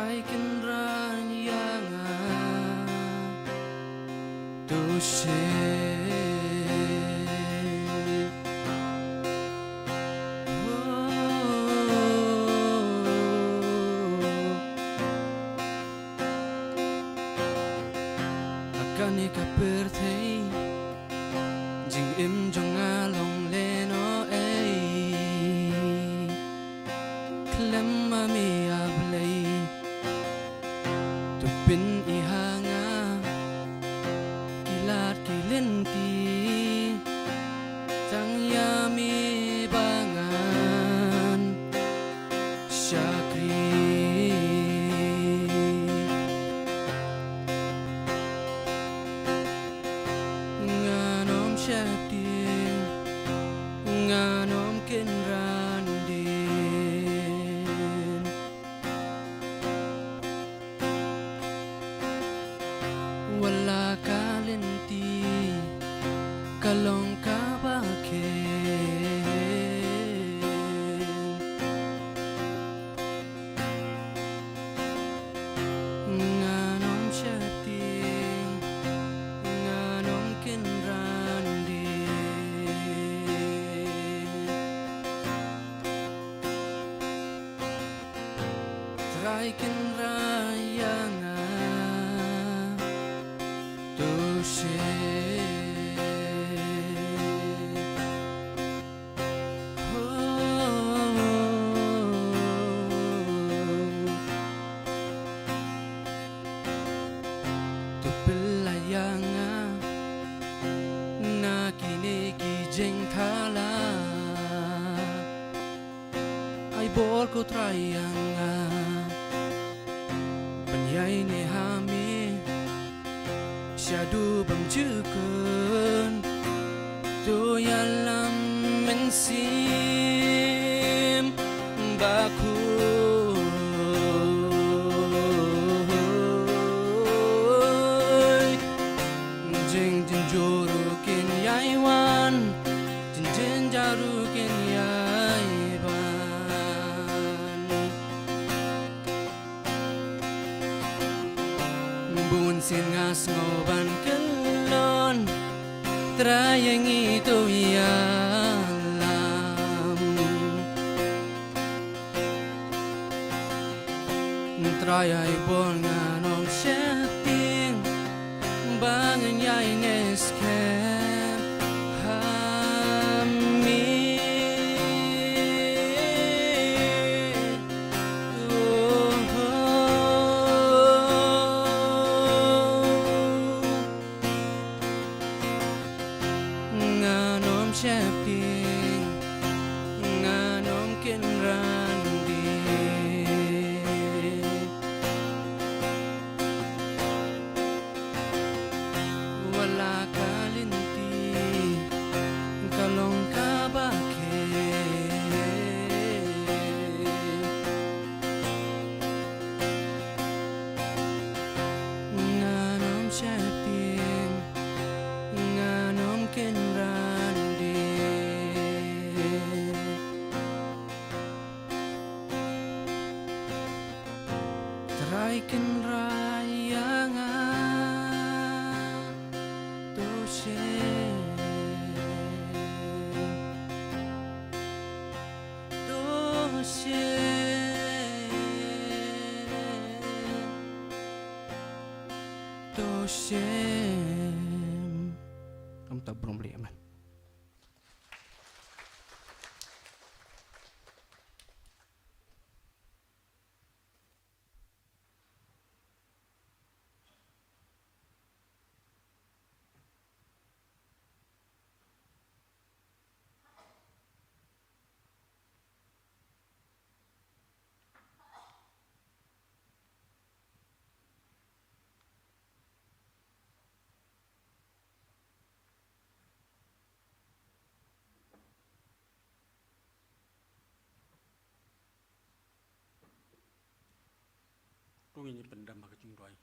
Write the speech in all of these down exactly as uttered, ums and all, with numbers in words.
Trai Kynrad ïa nga, to share. Oh. Ha kane ka pyrthei, jingim jong nga long lehnohei. Khlem ma me, a Blei, to pyni ha nga ki lad ki lynti, tang ïa me ba ngan shakri. Ngan ym sheptieng, ngan ym kynran dien. Wat la ka lynti ka long kaba khein, ngan ym sheptieng, ngan ym kynran dien. Trai Kynrad ïa nga, to share. Oh. To pynlait ïa nga na kine ki jingthala. Ai bor ko Trai ïa nga, ban ïaineh ha me shaduh bymjukut. To ïalam mynsiem bakhuid. Jingjynjar ruh kin ïai wan, jingjynjar ruh kin ïai ban. Bun sien nga sngew ban kyllon, Trai ïa ngi to ïalam. Trai ai bor ngan ym sheptieng, ba ngan ïaineh skhem ha me. Oh, oh. Ngan ym sheptieng, ngan ym kynran dien. Wat la ka lynti ka long kaba khein, ngan ym sheptieng, ngan ym kynran dien. Trai Kynrad ïa nga, to share, to share, to share. Kam ta brum bli, amen. To ngin ïa pyndem ha ka jingduwai.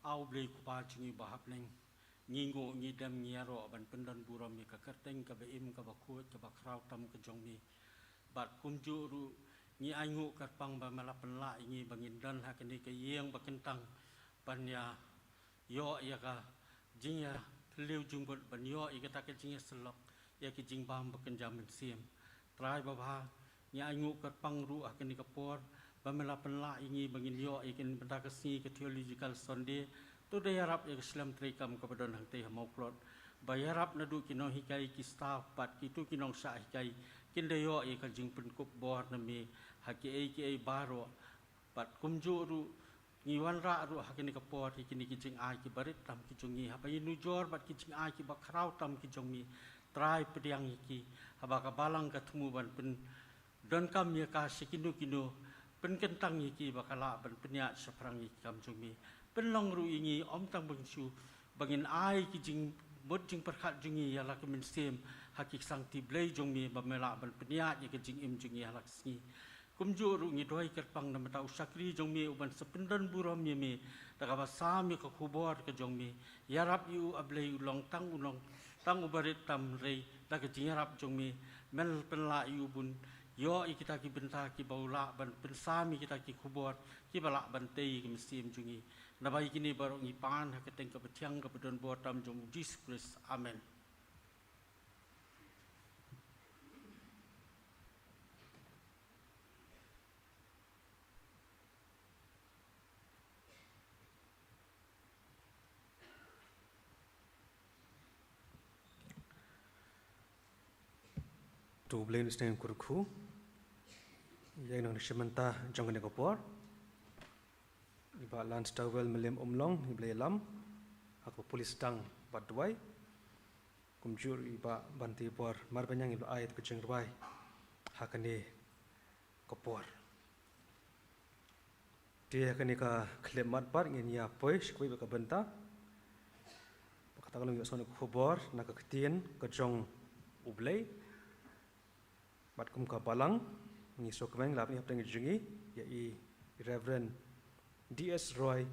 A U Blei Kpa jong ngi ba ha bneng, ngi nguh, ngi dem, ngi ïaroh ban pyndon burom ïa ka kyrteng kaba im, kaba khuid, kaba khraw tam ka jong me. Bad kumjuh ruh Ngi ainguh kyrpang ba me la pynlah ïa ngi ba ngin don ha kane ka ïing ba kyntang ban ïa ïoh ïa ka jingïatylli jingbud, ban ïoh ïa kata ka jingïasyllok ïa ka jingbam ba kynja mynsiem. Trai babha, ngi ainguh kyrpang ruh ha kane ka por ba me la pynlah ïa ngi ba ngin ïoh ïa kane mynta ka sngi ka Theological Sunday. To da ïarap ïa ka shlem treikam kaba don hangtei ha Mawklot, ba ïarap naduh ki nonghikai, ki staff bad kito ki nongshah hikai, kin da ïoh ïa ka jingpynkup bor na me ha kiei kiei baroh. Bad kumjuh ruh ngi wanrah ruh ha kane ka por ïa kine ki jingai kiba rit tam ki jong ngi, haba ïanujor bad ki jingai kiba khraw tam ki jong me. Trai pdiang ïa ki, haba ka balang ka thmu ban pyn donkam ïa ka sha kino kino, pynkyntang ïa ki ba ka lah ban pynïaid shaphrang ïa ki kam jong me. Pynlong ruh ïa ngi ym tang ban shu ba ngin ai ki jingmut jingpyrkhat jong ngi ïa la ka mynsiem ha ki ksangti Blei jong me, ba me lah ban pynïaid ïa ka jingim jong ngi ha la ka sngi. Kumjuh ruh ngi duwai kyrpang na bynta u shakri jong me uban sa pyndon burom ïa me da kaba sam ïa ka khubor ka jong me. Ïarap ïa u, A Blei, u long tang u nong tang uba rit tam, hynrei da ka jingïarap jong me men pynlah ïa u ban ïoh ïa kita ki bynta kiba u lah ban pynsam ïa kita ki khubor kiba lah ban tei ïa ka mynsiem jong ngi. Naba ïa kine baroh ngi pan ha ka kyrteng kaba thiang kaba don bor tam jong u Jisu Khrist. Amen. To U Blei un ïasneng kyrkhu ïa ngi na ka bynta jong kane ka por. I Bah Lance Tawel Mylliem Umlong, i Blei ïalam ha ka pule sdang bad duwai. Kumjuh i Bah Bantibor Marbaniang, i Blei ai ïa ka jingrwai ha kane ka por. Te ha kane ka khyllipmat pat ngin ïa poi sha kawei pat ka bynta. Ba kata ka long ïohsngew ka khubor na ka ktien ka jong U Blei. Bad kum ka balang ngi sngewkmen la ban ïa pdeng jong ngi ïa i Reverend D S Roy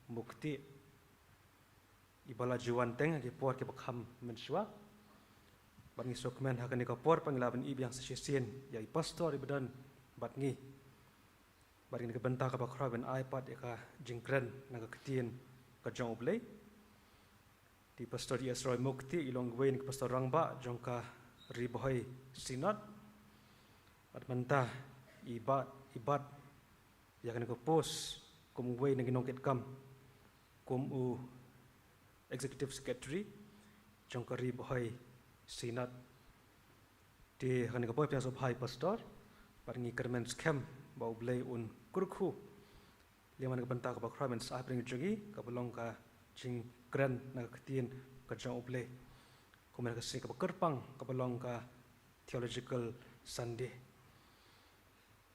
Mukti, iba la ju wan teng ha ki por kiba kham mynshuwa. Bad ngi sngewkmen ha kane ka por pat ngi la ban ïoh biang sa shisien ïa i pastor iba don bad ngi. Bad kane ka bynta kaba khraw ban ai pat ïa ka jingkren na ka ktien ka jong U Blei. I Pastor D S Roy Mukti i long uwei na ki pastor rangbah jong ka Ri Bhoi Synod. Bad mynta i bat, i bat ïa kane ka post kum uwei na ki nongkitkam, kum u Executive Secretary jong ka Ri Bhoi Synod. Te ha kane ka por pdiang sngewbha ïa i pastor, bad ngi kyrmen skhem ba U Blei un kyrkhu lem na ka bynta kaba khraw ban sa ai pdeng jong ngi, kaba long ka jingkren na ka ktien ka jong U Blei. Kumne ka sngi kaba kyrpang kaba long ka Theological Sunday.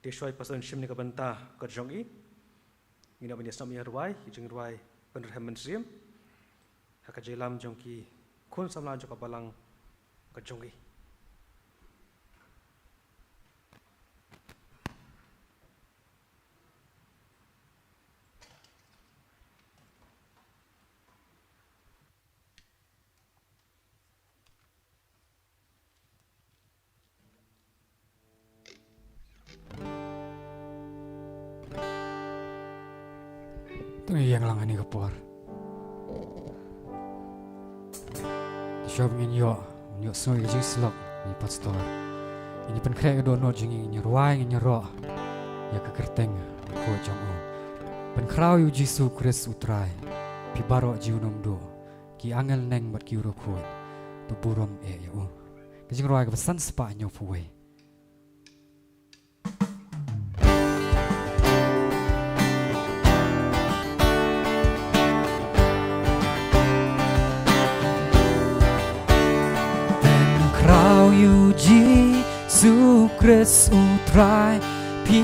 Te shuwa i pastor un shim na ka bynta ka jong i, ngin ïa ban ïa sngap ïa rwai, ïa jingrwai Pynrhem Mynsiem ha ka jingïalam jong ki khun samla jong ka balang ka jong i. To ngin ïeng lang ha kane ka por. Te shuwa ba ngin ïoh, ngin ïohsngew ïa ka jingsyllok na i pastor, ngin ïa pynkhreh ka dohnud jong ngi, ngin ïa rwai, ngin ïa roh ïa ka kyrteng bakhuid jong u. Pynkhraw ïa U Jisu Khrist U Trai, phi baroh junom duh, ki angel neng bad ki riewkhuid, to burom eh ïa u. Ka jingrwai kaba san spah hynñiewphew wei. Pynkhraw ïa U Jisu Khrist U Trai, phi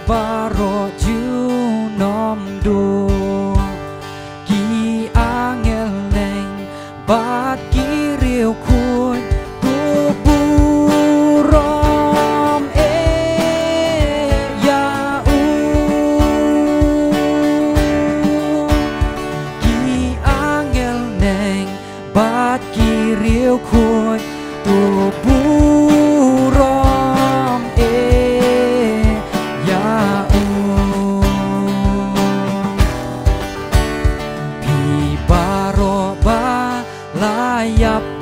baroh junom duh, ki angel neng bad ki riewkhuid, to burom eh ïa u. Ki angel neng bad ki riewkhuid, to burom eh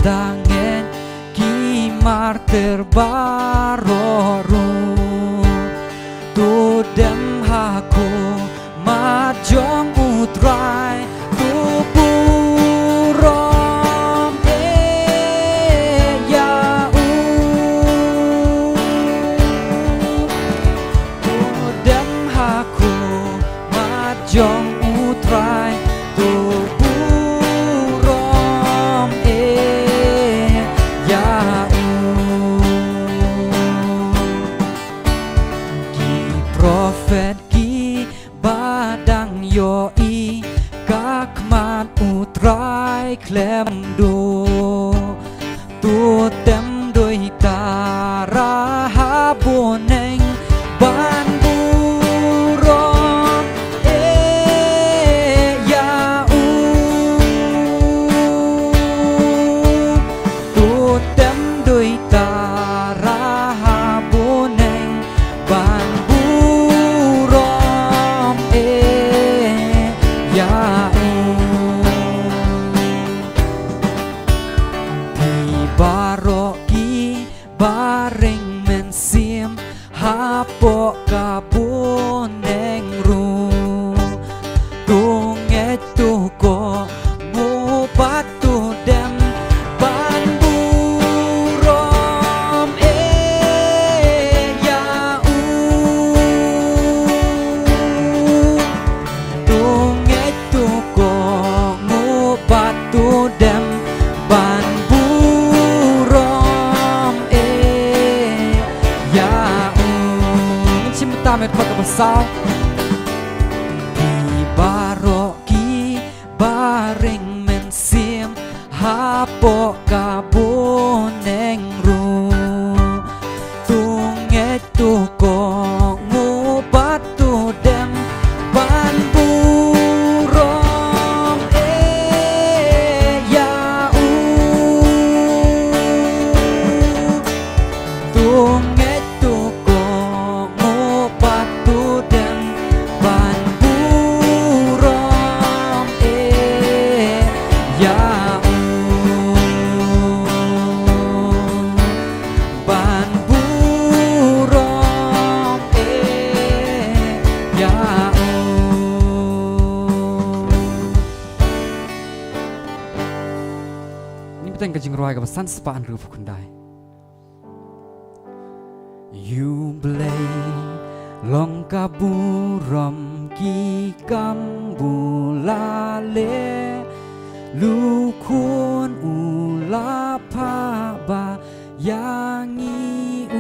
Da ngeit ki martir baroh ruh, to dem ha khmat jong U Trai, to burom eh ïa u. To dem ha khmat jong U Trai, to burom eh ïa u. Ki prophet kiba dang ïohi ka khmat U Trai khlem duh, to dem duh tara ha bneng ban burom eh ïa u. To dem duh tara ha bneng ban burom eh ïa u. Phi baroh kiba ring mynsiem hapoh ka bneng ruh, to ngeit, to kohnguh bad to dem ban burom eh ïa u. To ngeit, to kohnguh bad to dem ban burom eh ïa u. Ngin shim bynta, met, khmat kaba saw. Phi baroh kiba ring mynsiem hapoh ka bneng ruh, to ngeit, to kohnguh bad to dem ban burom eh ïa u. To ngeit, to kohnguh bad to dem ban burom eh ïa u. Ban burom eh ïa u. Ngin bteng ka jingrwai kaba san spah hynriewphew khyndai. Ïa U Blei long ka burom, ki kam ba u la leh, la khun u la phah ba ïa ngi u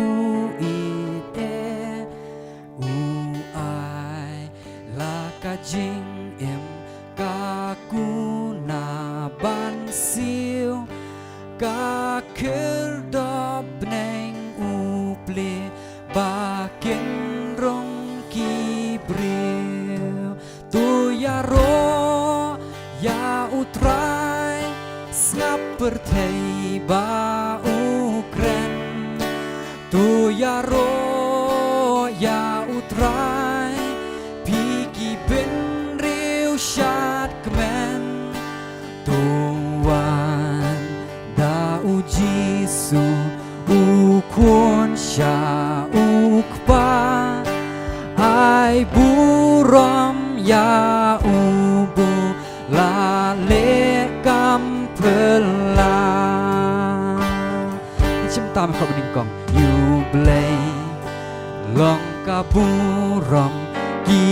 ïeit eh. U ai la ka jingim, ka kuna ban siew, ka khyrdop bneng u plie ba kin rung ki briew. To ïaroh ïa U Trai, sngap pyrthei ba u kren. To ïaroh ïa U Trai, phi ki bynriew shad kmen. To wan da U Jisu, u khun sha U Kpa, ai burom ïa u ba u la leh kam phylla. Ngin shim tam khop nyngkong. Ïa U Blei long ka burom, ki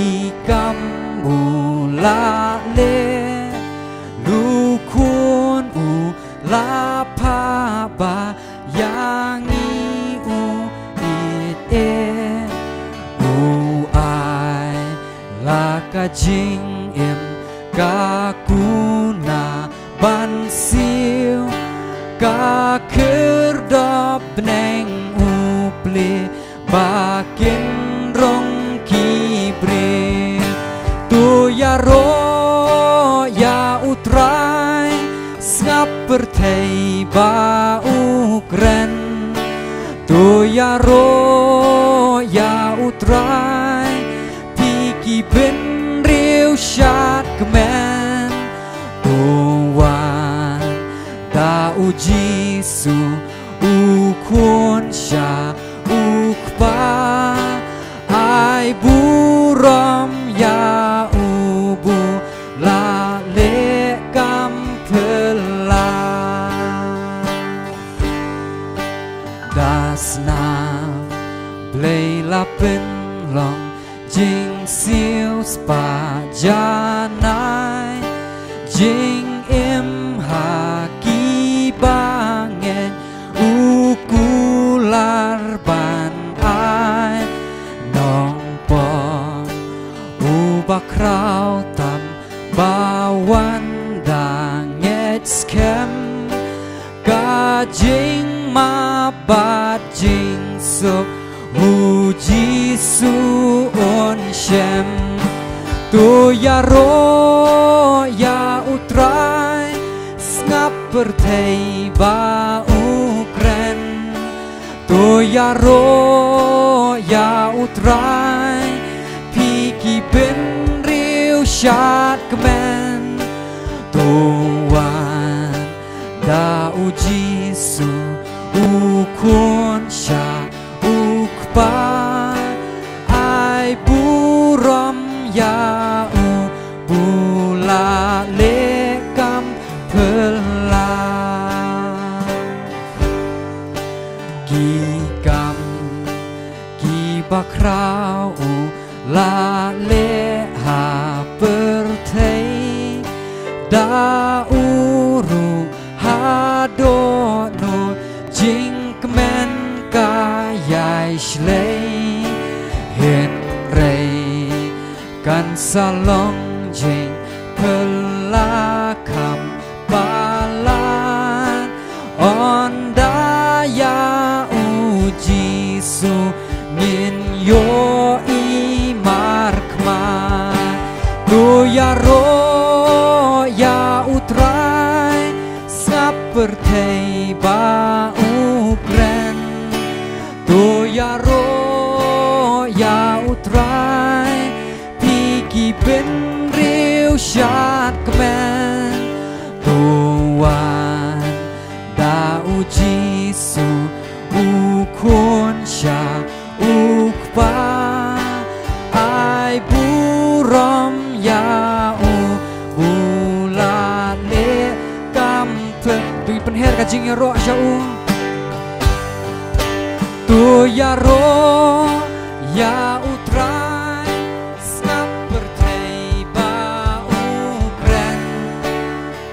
kam ba u la leh, la khun u la phah ba ïa ngi u ïeit eh. U ai la ka jingim, ka kuna ban siew, ka khyrdop bneng u plie ba kin rung ki briew. To ïaroh ïa U Trai, sngap pyrthei ba u kren. To ïaroh ïa U Trai, phi ki bynriew shad kmen. To wan da U pynlong jingsiewspah janai, jingim ha ki bangeit u kular ban ai nongpop uba khraw tam ba wan da ngeit skhem. Ka jingmap bad jingsuk u Jisu un shem. To ïaroh ïa u Trai, sngap pyrthei ba u kren. To ïaroh ïa u Trai, phi ki bynriew shadkmen. To wan da u Jisu u Khun sha u Kpa, ai burom ïa u, u la leh kam phylla. Ki kam kiba khraw u la leh ha pyrthei, da u ruh haduh ngut jingkmen ka ïai shlei. Hynrei kan sa long jingphylla kham palat, ynda ïa u Jisu ngin ïohi markhmat. To ïaroh ïa u Trai, sngap pyrthei ba u kren. To ïaroh ïa u Trai, phi ki bynriew shadkmen. To wan da u Jisu u Khun sha u Kpa, ai burom ïa u, u la leh kam phylla. To pynher ka jingïaroh sha u. To ïaroh ïa u Trai, sngap pyrthei ba u kren.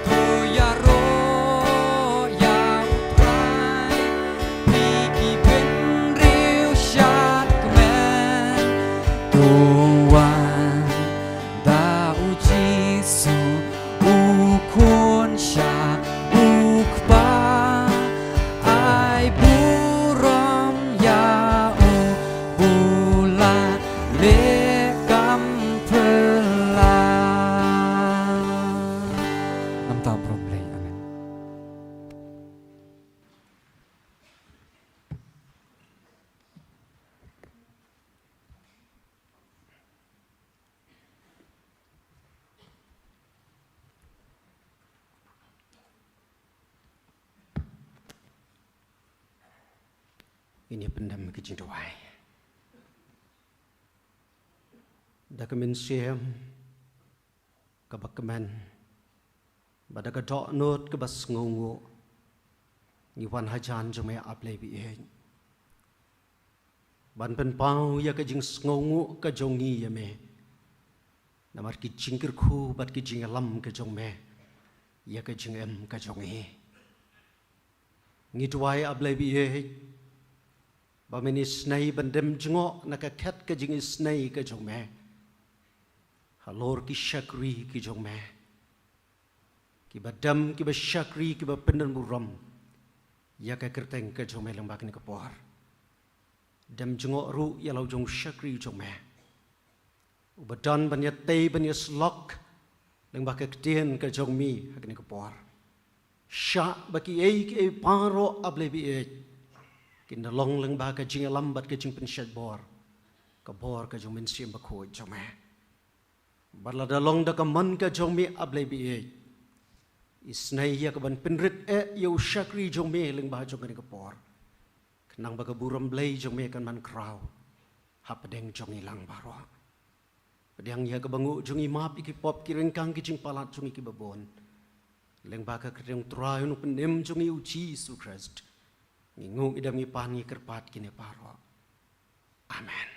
To ïaroh ïa u Trai, phi ki bynriew shadkmen. To wan da u Jisu u Khun sha u Kpa, ai burom ïa u, u la leh kam phylla. Namta burom Blei. Amen. Ngin ïa pyndem ka jingduwai. Da ka mynsiem kaba kmen bad da ka dohnud kaba sngewnguh, ngi wan hajan jong me, A Blei baieit, ban pynpaw ïa ka jingsngewnguh ka jong ngi ïa me, namar ki jingkyrkhu bad ki jingïalam ka jong me ïa ka jingim ka jong ngi. Ngi duwai, A Blei baieit, ba men isnei ban dem jngoh na ka khet ka jingisnei ka jong me halor ki shakri ki jong me, kiba dem, kiba shakri, kiba pyndonburom ïa ka kyrteng ka jong me lyngba kane ka por. Dem jngoh ruh ïa la u jong u shakri jong me uba don ban ïatei, ban ïasyllok lyngba ka ktien ka jong me ha kane ka por. Shah ba kiei kiei baroh, A Blei baieit, kin da long lyngba ka jingïalam bad ka jingpynshait bor, ka bor ka jong u Mynsiem Bakhuid jong me. Bad lada long da ka mon ka jong me, A Blei baieit, isnei ïa ka ban pynrit eh ïa u shakri jong me lyngba jong kane ka por, khnang ba ka burom Blei jong me kan man khraw hapdeng jong ngi lang baroh. Pdiang ïa kaba nguh jong ngi, map ïa ki pop, ki ryngkang, ki jingpalat jong ngi kiba bun, lyngba ka kyrteng u Trai u Nongpynim jong ngi, u Jisu Khrist, ngi nguh, ngi dem, ngi pan, ngi kyrpad kine baroh. Amen.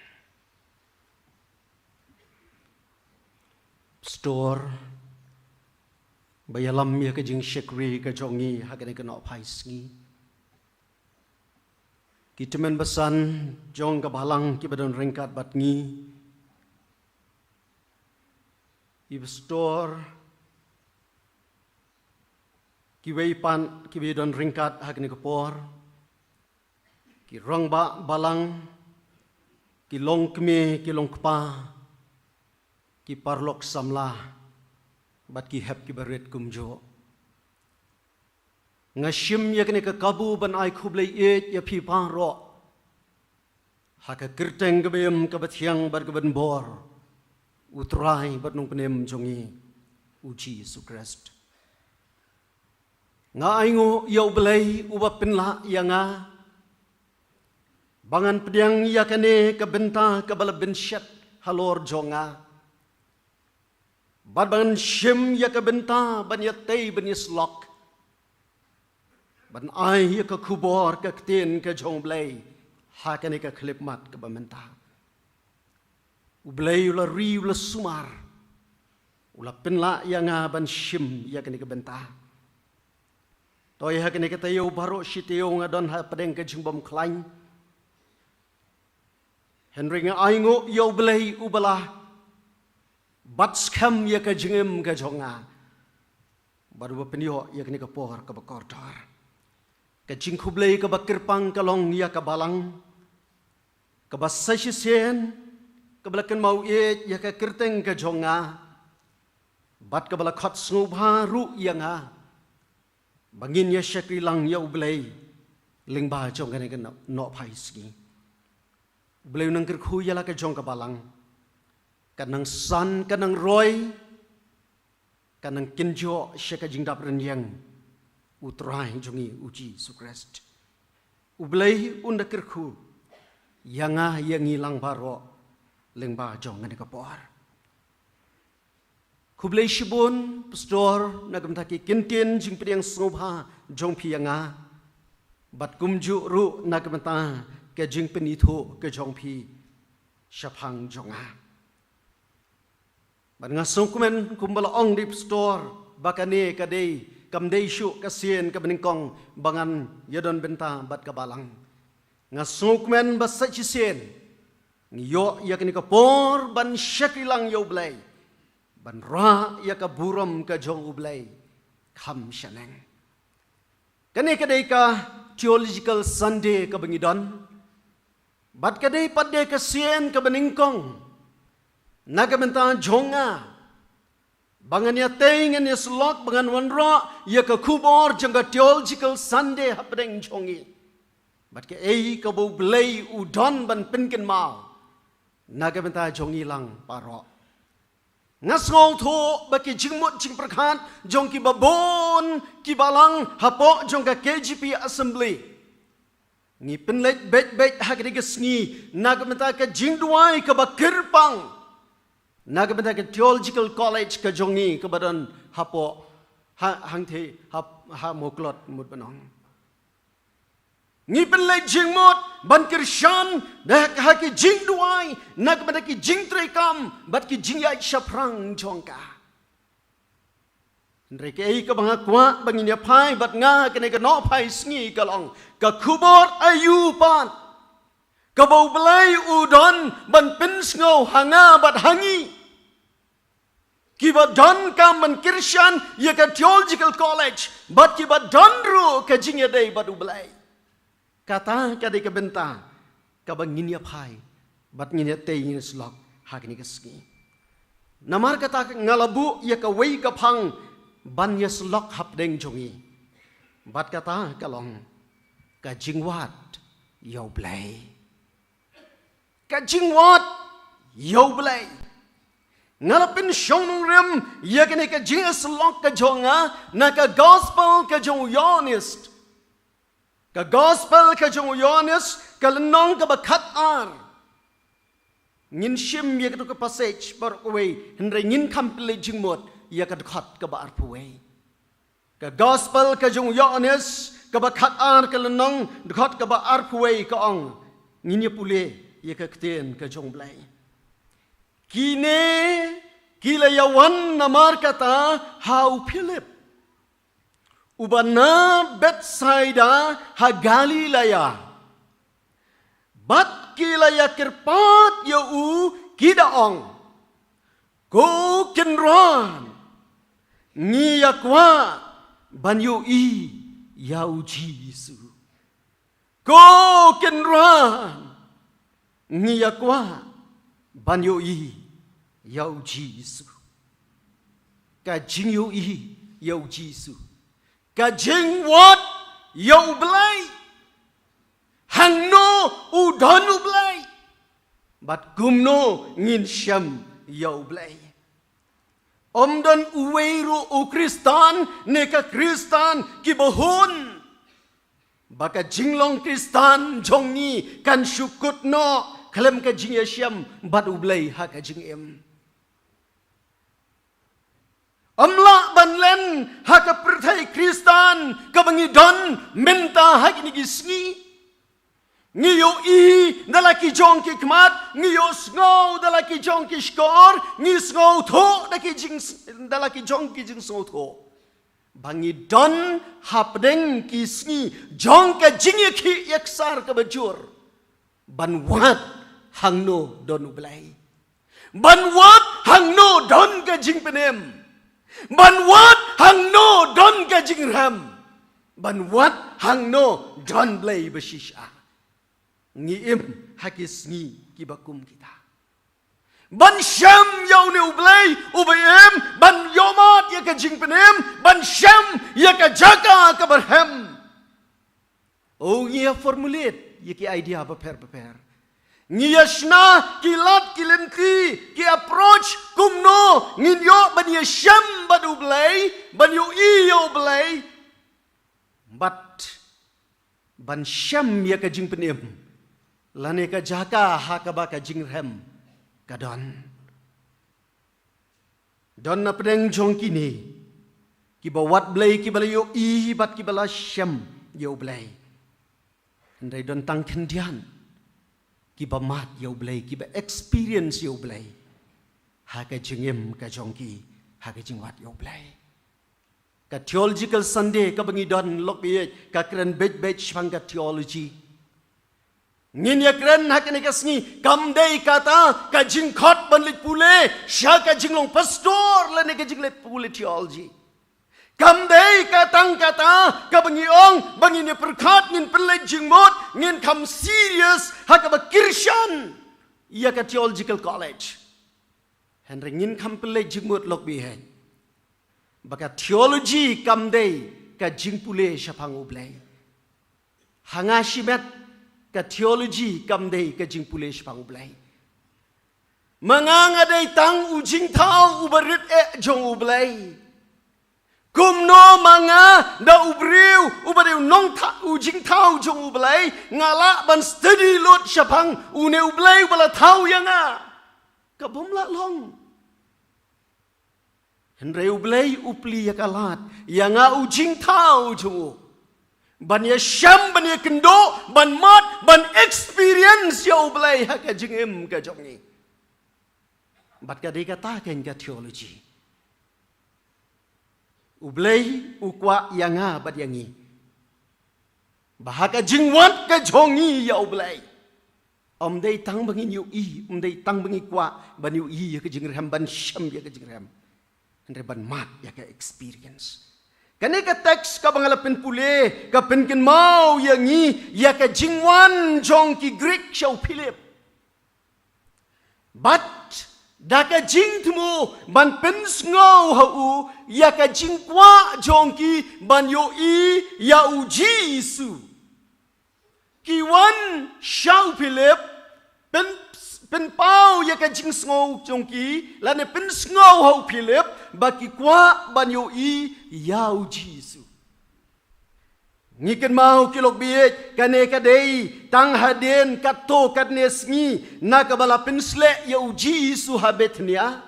Pastor ba ïalam ïa ka jingshakri ka jong ngi ha kane ka nohphai sngi. Ki tymmen basan jong ka balang kiba don ryngkat bad ngi. I pastor, kiwei pat kiba don ryngkat ha kane ka por. Ki rangbah balang, ki longkmie, ki longkpa, ki paralok samla, bad ki hep kiba rit kumjuh. Nga shim ïa kane ka kabu ban ai khublei ïeit ïa phi baroh ha ka kyrteng kaba im, kaba thiang bad kaba donbor U Trai bad Nongpynim jong ngi U Jisu Khrist. Nga ainguh ïa U Blei uba pynlah ïa nga ba ngan pdiang ïa kane ka bynta kaba la bynshet halor jong nga, bad ba ngan shim ïa ka bynta ban ïatei ban ïasyllok, ban ai ïa ka khubor ka ktien ka jong U Blei ha kane ka khyllipmat kaba mynta. U Blei u la ri, u la sumar, u la pynlah ïa nga ban shim ïa kane ka bynta. To ïa ha kane ka taïew baroh shi taïew nga don hapdeng ka jingbymkhlaiñ. Hynrei nga ainguh ïa U Blei uba la bat skhem ïa ka jingim ka jong nga, bad uba pynïoh ïa kane ka por kaba kordor. Ka jingkhublei kaba kyrpang ka long ïa ka balang, kaba sa shisien kaba la kynmaw ïeit ïa ka kyrteng ka jong nga, bad kaba la khot sngewbha ruh ïa nga ba ngin ïa shakri lang ïa U Blei lyngba jong kane ka noh-, nohphai sngi. U Blei u nang kyrkhu ïa la ka jong ka balang, ka nang san, ka nang roi, ka nang kynjoh sha ka jingdap rynïeng U Trai jong ngi U Jisu Khrist. U Blei un da kyrkhu ïa nga ïa ngi lang baroh lyngba jong kane ka por. Khublei shibun Pastor na ka bynta ki kyntien jingpdiang sngewbha jong phi ïa nga, bad kumjuh ruh na ka bynta ka jingpynithuh ka jong phi shaphang jong nga. Bad nga sngewkmen kumba la ong da i Pastor ba kane ka dei, kam dei shuh ka sien kaba nyngkong ba ngan ïadon bynta bad ka balang. Nga sngewkmen ba sa shisien ngi ïoh ïa kane ka por ban shakri lang ïa U Blei, ban rah ïa ka burom ka jong U Blei kham shaneng. Kane ka dei ka Theological Sunday kaba ngi don, bad ka dei pat de ka sien kaba nyngkong na ka bynta jong nga ba ngan ïatei, ngan ïasyllok, ba ngan wanrah ïa ka khubor jong ka Theological Sunday hapdeng jong ngi, bad kaei kaba U Blei u don ban pynkynmaw na ka bynta jong ngi lang baroh. Nga sngewthuh ba ki jingmut jingpyrkhat jong ki babun ki balang hapoh jong ka K J P Assembly, ngi pynleit beit beit ha kane ka sngi na ka bynta ka jingduwai kaba kyrpang na ka bynta ka Theological College ka jong ngi kaba don hapoh ha, hangthie ha, ha Mawklod Mutbanong. Ngi pynleit jingmut ban kyrshan da ha ki jingduwai na ka bynta ki jingtreikam bad ki jingïaid shaphrang jong ka. Hynrei kaei kaba nga kwah ba ngin ïa phai bad nga ha kane ka nohphai sngi ka long ka khubor aïu pat kaba U Blei u don ban pynsngew ha nga bad ha ngi kiba donkam ban kyrshan ïa ka Theological College, bad kiba don ruh ka jingïadei bad U Blei. Kata ka dei ka bynta kaba ngin ïa phai bad ngin ïa tei, ngin ïa syllok ha kane ka sngi. Namar kata nga la buh ïa kawei ka phang ban ïa syllok hapdeng jong ngi, bad kata ka long ka jingwad ïa U Blei. Ka jingwad ïa U Blei. Nga la pynshong nongrim ïa kane ka jingïasyllok ka jong nga na ka Gospel ka jong u Ïoannis. Ka Gospel ka jong u Ïoannis, ka lynnong kaba khatar. Ngin shim ïa kato ka passage baroh kawei, hynrei ngin kham pynleit jingmut ïa ka dkhot kaba arphew wei. Ka Gospel ka jong u Ïoannis, kaba khatar, ka lynnong, dkhot kaba arphew wei, ka ong, ngin ïa pule ïa ka ktien ka jong U Blei. Kine Ki la ïawan namar kata ha u Philip, uba na Bethsaida ha Galilaia. Bad ki la ïakyrpad ïa u, ki da ong, "Ko Kynrad, ngi ïa kwah ban ïohi ïa u Jisu. Ko Kynrad, ngi ïa kwah ban ïohi ïa u Jisu." Ka jingïohi ïa u Jisu, ka jingwad ïa u Blei. Hangno u don u Blei, bad kumno ngin shem ïa u Blei. Ym don uwei ruh u Khristan ne ka Khristan kiba hun ba ka jinglong Khristan jong ngi kan shu kut noh khlem ka jingïashem bad u Blei ha ka jingim. Ym lah ban len ha ka pyrthei Khristan kaba ngi don mynta ha kine ki sngi. Ngi ïohi da la ki jong ki khmat, ngi ïohsngew da la ki jong ki shkor, ngi sngewthuh da ki jing, da la ki jong ki jingsngewthuh ba ngi don hapdeng ki sngi jong ka jingïakhih ïaksar kaba jur. Ban wad hangno don u Blei. Ban wad hangno don ka jingpynim. Ban wad hangno don ka jingrhem. Ban wad hangno don Blei ba shisha. Ngi im ha ki sngi kiba kum kita. Ban shem ïa une u Blei uba im, ban ïohmad ïa ka jingpynim, ban shem ïa ka jaka kaba rhem. Oh, ngi ïa formulate ïa ki idea bapher bapher. Ngi ïa shna ki lad ki lynti, ki approach kumno ngin ïoh ban ïashem bad u Blei, ban ïohi ïa u Blei. Bad ban shem ïa ka jingpynim lane ka jaka ha kaba ka jingrhem ka don. Don na pdeng jong kine kiba wad Blei, kiba la ïohi bad kiba la shem ïa u Blei. Hynrei don tang khyndiat kiba mad ïa u Blei, kiba experience ïa u Blei ha ka jingim ka jong ki, ha ka jingwad ïa u Blei. Ka Theological Sunday kaba ngi don, lok baieit, ka kren beit beit shaphang ka theology. Ngin ïa kren ha kane ka sngi, kam dei kata ka jingkhot ban leit pule sha ka jinglong pastor lane ka jingleit pule theology. Kam dei ka tang kata kaba ngi ong ba ngin ïa pyrkhat, ngin pynleit jingmut, ngin kham serious ha kaba kyrshan ïa ka theological college. Hynrei ngin kham pynleit jingmut, lok baieit, ba ka theology kam dei ka jingpule shaphang u Blei. Ha nga shimet, ka theology kam dei ka jingpule shaphang u Blei. Ma nga, nga dei tang u jingthaw uba rit eh jong u Blei. Kumno ma nga da u briew uba dei u nongthaw, u jingthaw jong u Blei, nga lah ban study lut shaphang une u Blei uba la thaw ïa nga? Ka bym lah long. Hynrei u Blei u plie ïa ka lad ïa nga u jingthaw jong u, ban ïashem, ban ïakynduh, ban mad, ban experience ïa u Blei ha ka jingim ka jong ngi. Bad ka dei kata kein ka theology. U Blei u kwah ïa nga bad ïa ngi ba ha ka jingwad ka jong ngi ïa u Blei, ym dei tang ba ngin ïohi, ym dei tang ba ngi kwah ban ïohi ïa ka jingrhem, ban shem ïa ka jingrhem, hynrei ban mad ïa ka experience. Kane ka text kaba nga la pynpule ka pynkynmaw ïa ngi ïa ka jingwan jong ki Greek sha u Philip. Bad da ka jingthmu ban pynsngew ha u ïa ka jingkwah jong ki ban ïohi ïa u Jisu, ki wan sha u Philip, pyn, pynpaw ïa ka jingsngew jong ki, lane pynsngew ha u Philip ba ki kwah ban ïohi ïa u Jisu. Ngi kynmaw, ki lok baieit, kane ka dei tang hadien katto katne sngi na kaba la pynsleh ïa u Jisu ha Bethania.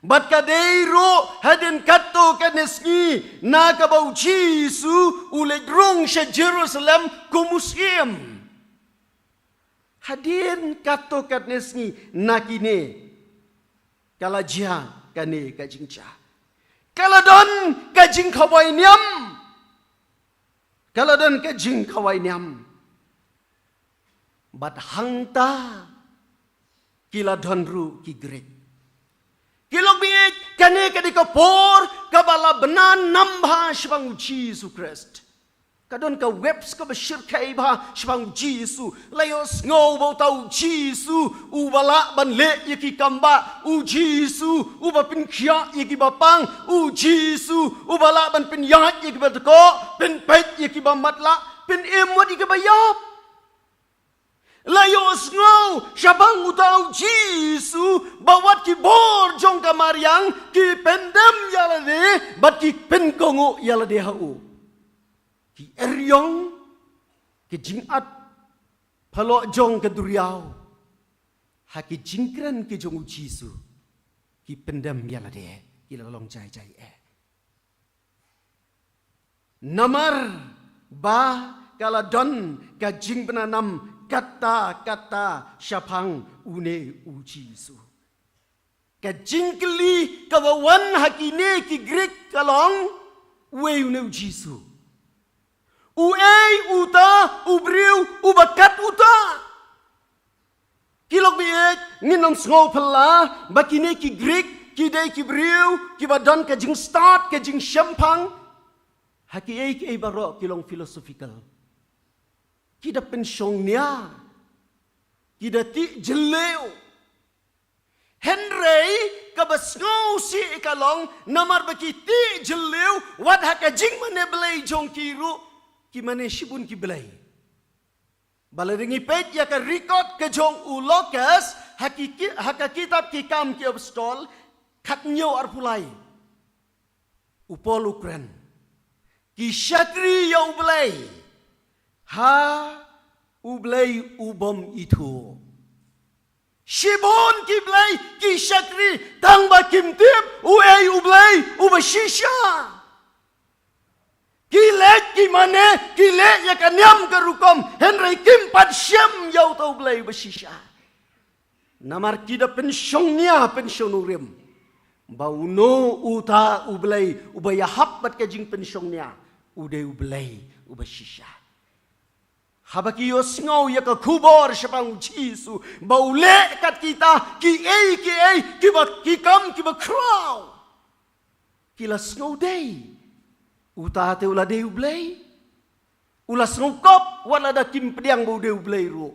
Bad ka dei ruh hadien katto katne sngi na kaba u Jisu u leit rung sha Jerusalem kum u syiem. Hadien katto katne sngi na kine, Ka la jia kane ka jingjia. Ka la don ka jingkhawai niam. Ka la don ka jingkhawai niam. Bad hangta ki la don ruh ki Grik. Ki long bieit, kane ka dei ka por kaba la bna nam bha shaphang u Jisu Khrist. Ka don ka webs kaba shyrkhei bha shaphang u Jisu. La ïohsngew ba uta u Jisu uba lah ban leh ïa ki kam bah, u Jisu uba pynkhiah ïa kiba pang, u Jisu uba lah ban pynïaid ïa kiba dkoh, pynpeit ïa kiba matlah, pynim wat ïa kiba ïap. La ïohsngew shaphang uta u Jisu ba wat ki bor jong ka mariang ki pyndem ïa lade bad ki pynkohnguh ïa lade ha u. Ki eriong, ki jingat phalok jong ka duriaw, ha ki jingkren ki jong u Jisu, ki pyndem ïa lade, ki la long jai jai eh. Namar ba ka la don ka jingbna nam katta katta shaphang une u Jisu. Ka jingkylli kaba wan ha kine ki Grik ka long, uei une u Jisu? Uei uta u briew uba kat uta? Ki lok bieit, ngin ym sngew phylla ba kine ki Grik ki dei ki briew kiba don ka jingstad, ka jingshemphang ha kiei kiei baroh, ki long philosophical. Ki da pynshong nia, ki da tih jylliew. Hynrei kaba sngewsih ka long, namar ba ki tih jylliew, wat ha ka jingmane Blei jong ki ruh ki mane shibun ki blei. Ba lada ngi peit ïa ka record ka jong u Lukas ha ki, ki, ha ka kitab Ki Kam ki Apostol, khathynñiew arphew lai, u Paul u kren, ki shakri ïa U Blei ha U Blei u bym ithuh. Shibun ki blei ki shakri, tang ba kim tip uei U Blei uba shisha. Ki leit ki mane, ki leh ïa ka niam ka rukom, hynrei kim pat shem ïa uta U Blei uba shisha. Namar ki da pynshong nia, pynshong nongrim ba uno uta U Blei uba ïahap bad ka jingpynshong nia, u dei U Blei uba shisha. Haba ki ïohsngew ïa ka khubor shaphang u Jisu ba u leh kat kita kiei kiei, kiba, ki kam kiba khraw, ki la sngew dei uta te u la dei U Blei. U la sngew kop wat lada kim pdiang ba u dei U Blei ruh.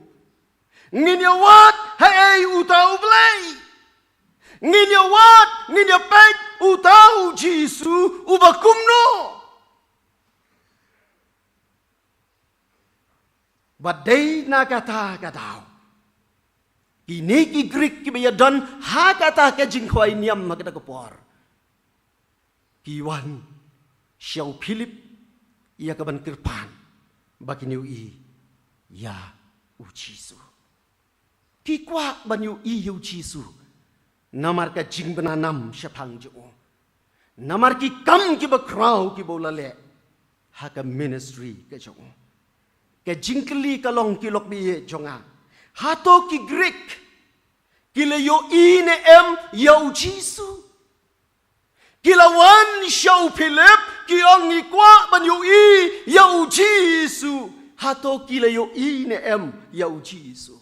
Ngin ïa wad haei uta U Blei. Ngin ïa wad, ngin ïa peit uta u Jisu uba kumno. Ba dei na kata ka daw, kine ki Grik kiba ïadon ha kata ka jingkhawai niam ha kata ka por, ki wan sha u Philip ïa ka ban kyrpad ba kin ïohi ïa u Jisu. Ki kwah ban ïohi ïa u Jisu namar ka jingbna nam shaphang jong u, namar ki kam kiba khraw kiba u la leh ha ka ministry ka jong u. Ka jingkylli ka long, ki lok bieit jong nga, hato ki Grik ki la ïohi ne em ïa u Jisu? Ki la wan sha u Philip, ki ong, ngi kwah ban ïohi ïa u Jisu. Hato ki la ïohi ne em ïa u Jisu?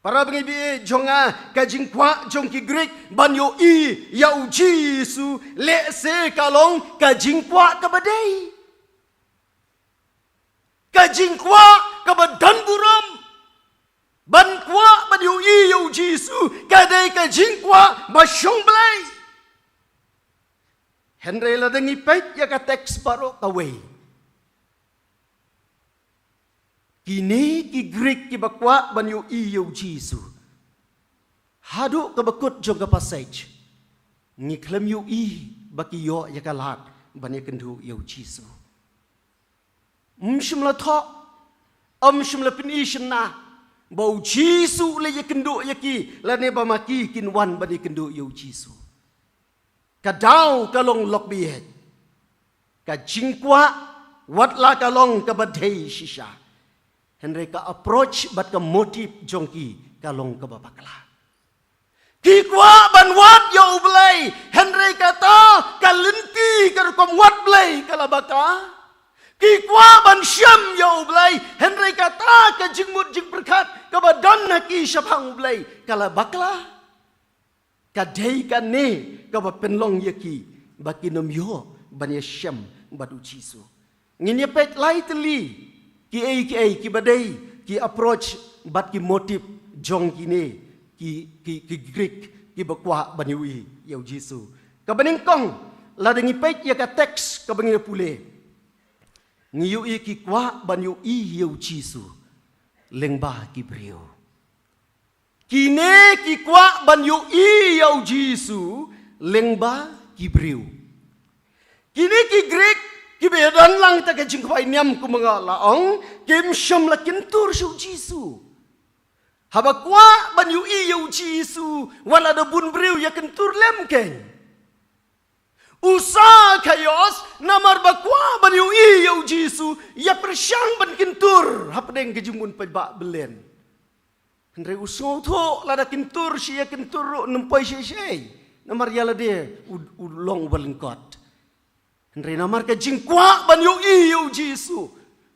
Para bangeit jong nga, ka jingkwah jong ki Grik ban ïohi ïa u Jisu lehse ka long ka jingkwah kaba dei, ka jingkwah kaba don burom. Ban kwah ban ïohi ïa u Jisu ka dei ka jingkwah ba shong Blei. Hynrei lada ngi peit ïa ka teks baroh kawei, kine ki Grik kiba kwah ban ïohi ïa u Jisu, haduh kaba kut jong ka passage ngi khlem ïohi ba ki ïoh ïa ka lad ban ïakynduh ïa u Jisu. Ym shym la thoh, ym shym la pyni shynna ba u Jisu u la ïakynduh ïa ki lane ba ma ki kin wan ban ïakynduh ïa u Jisu. Ka daw ka long, lok bieit, ka jingkwah wat la ka long kaba dei shisha, hynrei ka approach bad ka motive jong ki ka long kaba bakla. Ki kwah ban wad ïa U Blei, hynrei kata ka lynti ka rukom wad Blei ka la bakla. Ki kwah ban shem ïa U Blei, hynrei kata ka jingmut jingpyrkhat kaba don ha ki shaphang U Blei ka la bakla. Ka dei kane kaba pynlong ïa ki ba kin ym ïoh ban ïashem bad U Jisu. Ngin ïa peit lai tylli kiei kiei kiba dei ki approach bad ki motive jong kine ki, ki, ki Greek kiba kwah ban ïohi ïa U Jisu. Kaba nyngkong, lada ngi peit ïa ka text kaba ngi ïa pule, ngi ïohi ki kwah ban ïohi ïa U Jisu lyngba ki briew. Kine ki kwah ban ïohi ïa U Jisu lyngba ki briew. Kine ki Greek kiba ïadon lang ta ka jingkhawai niam, kumba nga la ong, kim shym la kyntur sha U Jisu. Haba kwah ban ïohi ïa U Jisu, wat la da bun briew ïa kyntur lem keiñ. U Sakaios, namar ba kwah ban ïohi ïa U Jisu, ïa pyrshang ban kyntur hapdeng ka jingmut paidbah belen. Hynrei u sngewthuh lada kyntur shi ïa kyntur ruh ym poi shisha, namar ïa lade u, u long uba lyngkot. Hynrei namar ka jingkwah ban ïohi ïa U Jisu,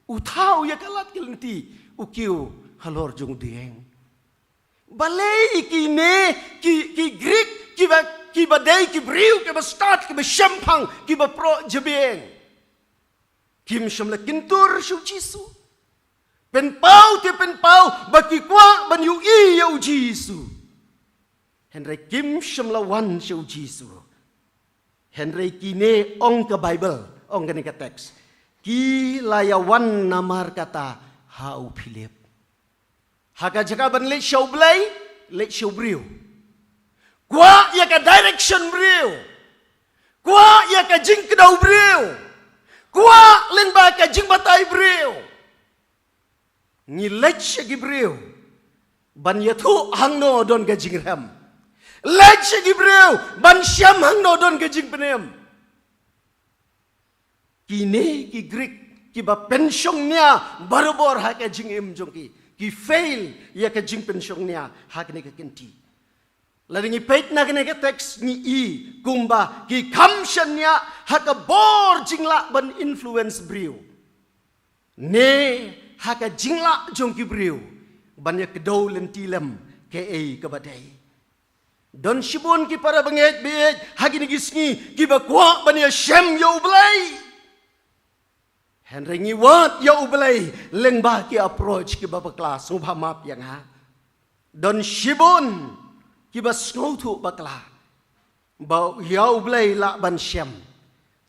u thaw ïa ka lad ka lynti, u kiew halor jong u dieng. Balei kine ki, ki Greek kiba, kiba dei ki briew kiba stad, kiba shemphang, kiba proh jabieng, kim shym la kyntur sha U Jisu? Pynpaw te pynpaw ba ki kwah ban ïohi ïa U Jisu, hynrei kim shym la wan sha U Jisu. Hynrei kine, ong ka Baibl, ong kane ka text, ki la ïawan namar kata ha u Philip. Ha ka jaka ban leit sha U Blei, leit sha u briew. Kwah ïa ka direction briew. Kwah ïa ka jingkdew briew. Kwah lyngba ka jingbatai briew. Ngi leit sha ki briew ban ïathuh hangno don ka jingrhem. Leit sha ki briew ban shem hangno don ka jingpynim. Kine ki Greek kiba pynshongnia barabor ha ka jingim jong ki, ki fail ïa ka jingpynshongnia ha kane ka kynti. Lada ngi peit na kane ka text ngi i kumba ki kham shaniah ha ka bor jinglah ban influence briew, ne ha ka jinglah jong ki briew ban ïa kdew lynti lem kaei kaba dei. Don shibun ki para bangeit baieit ha kine ki sngi kiba kwah ban ïa shem ïa U Blei. Hynrei ngi wad ïa U Blei lyngba ki approach kiba bakla, sngewbha map ïa nga. Don shibun kiba sngewthuh bakla ba ïa U Blei lah ban shem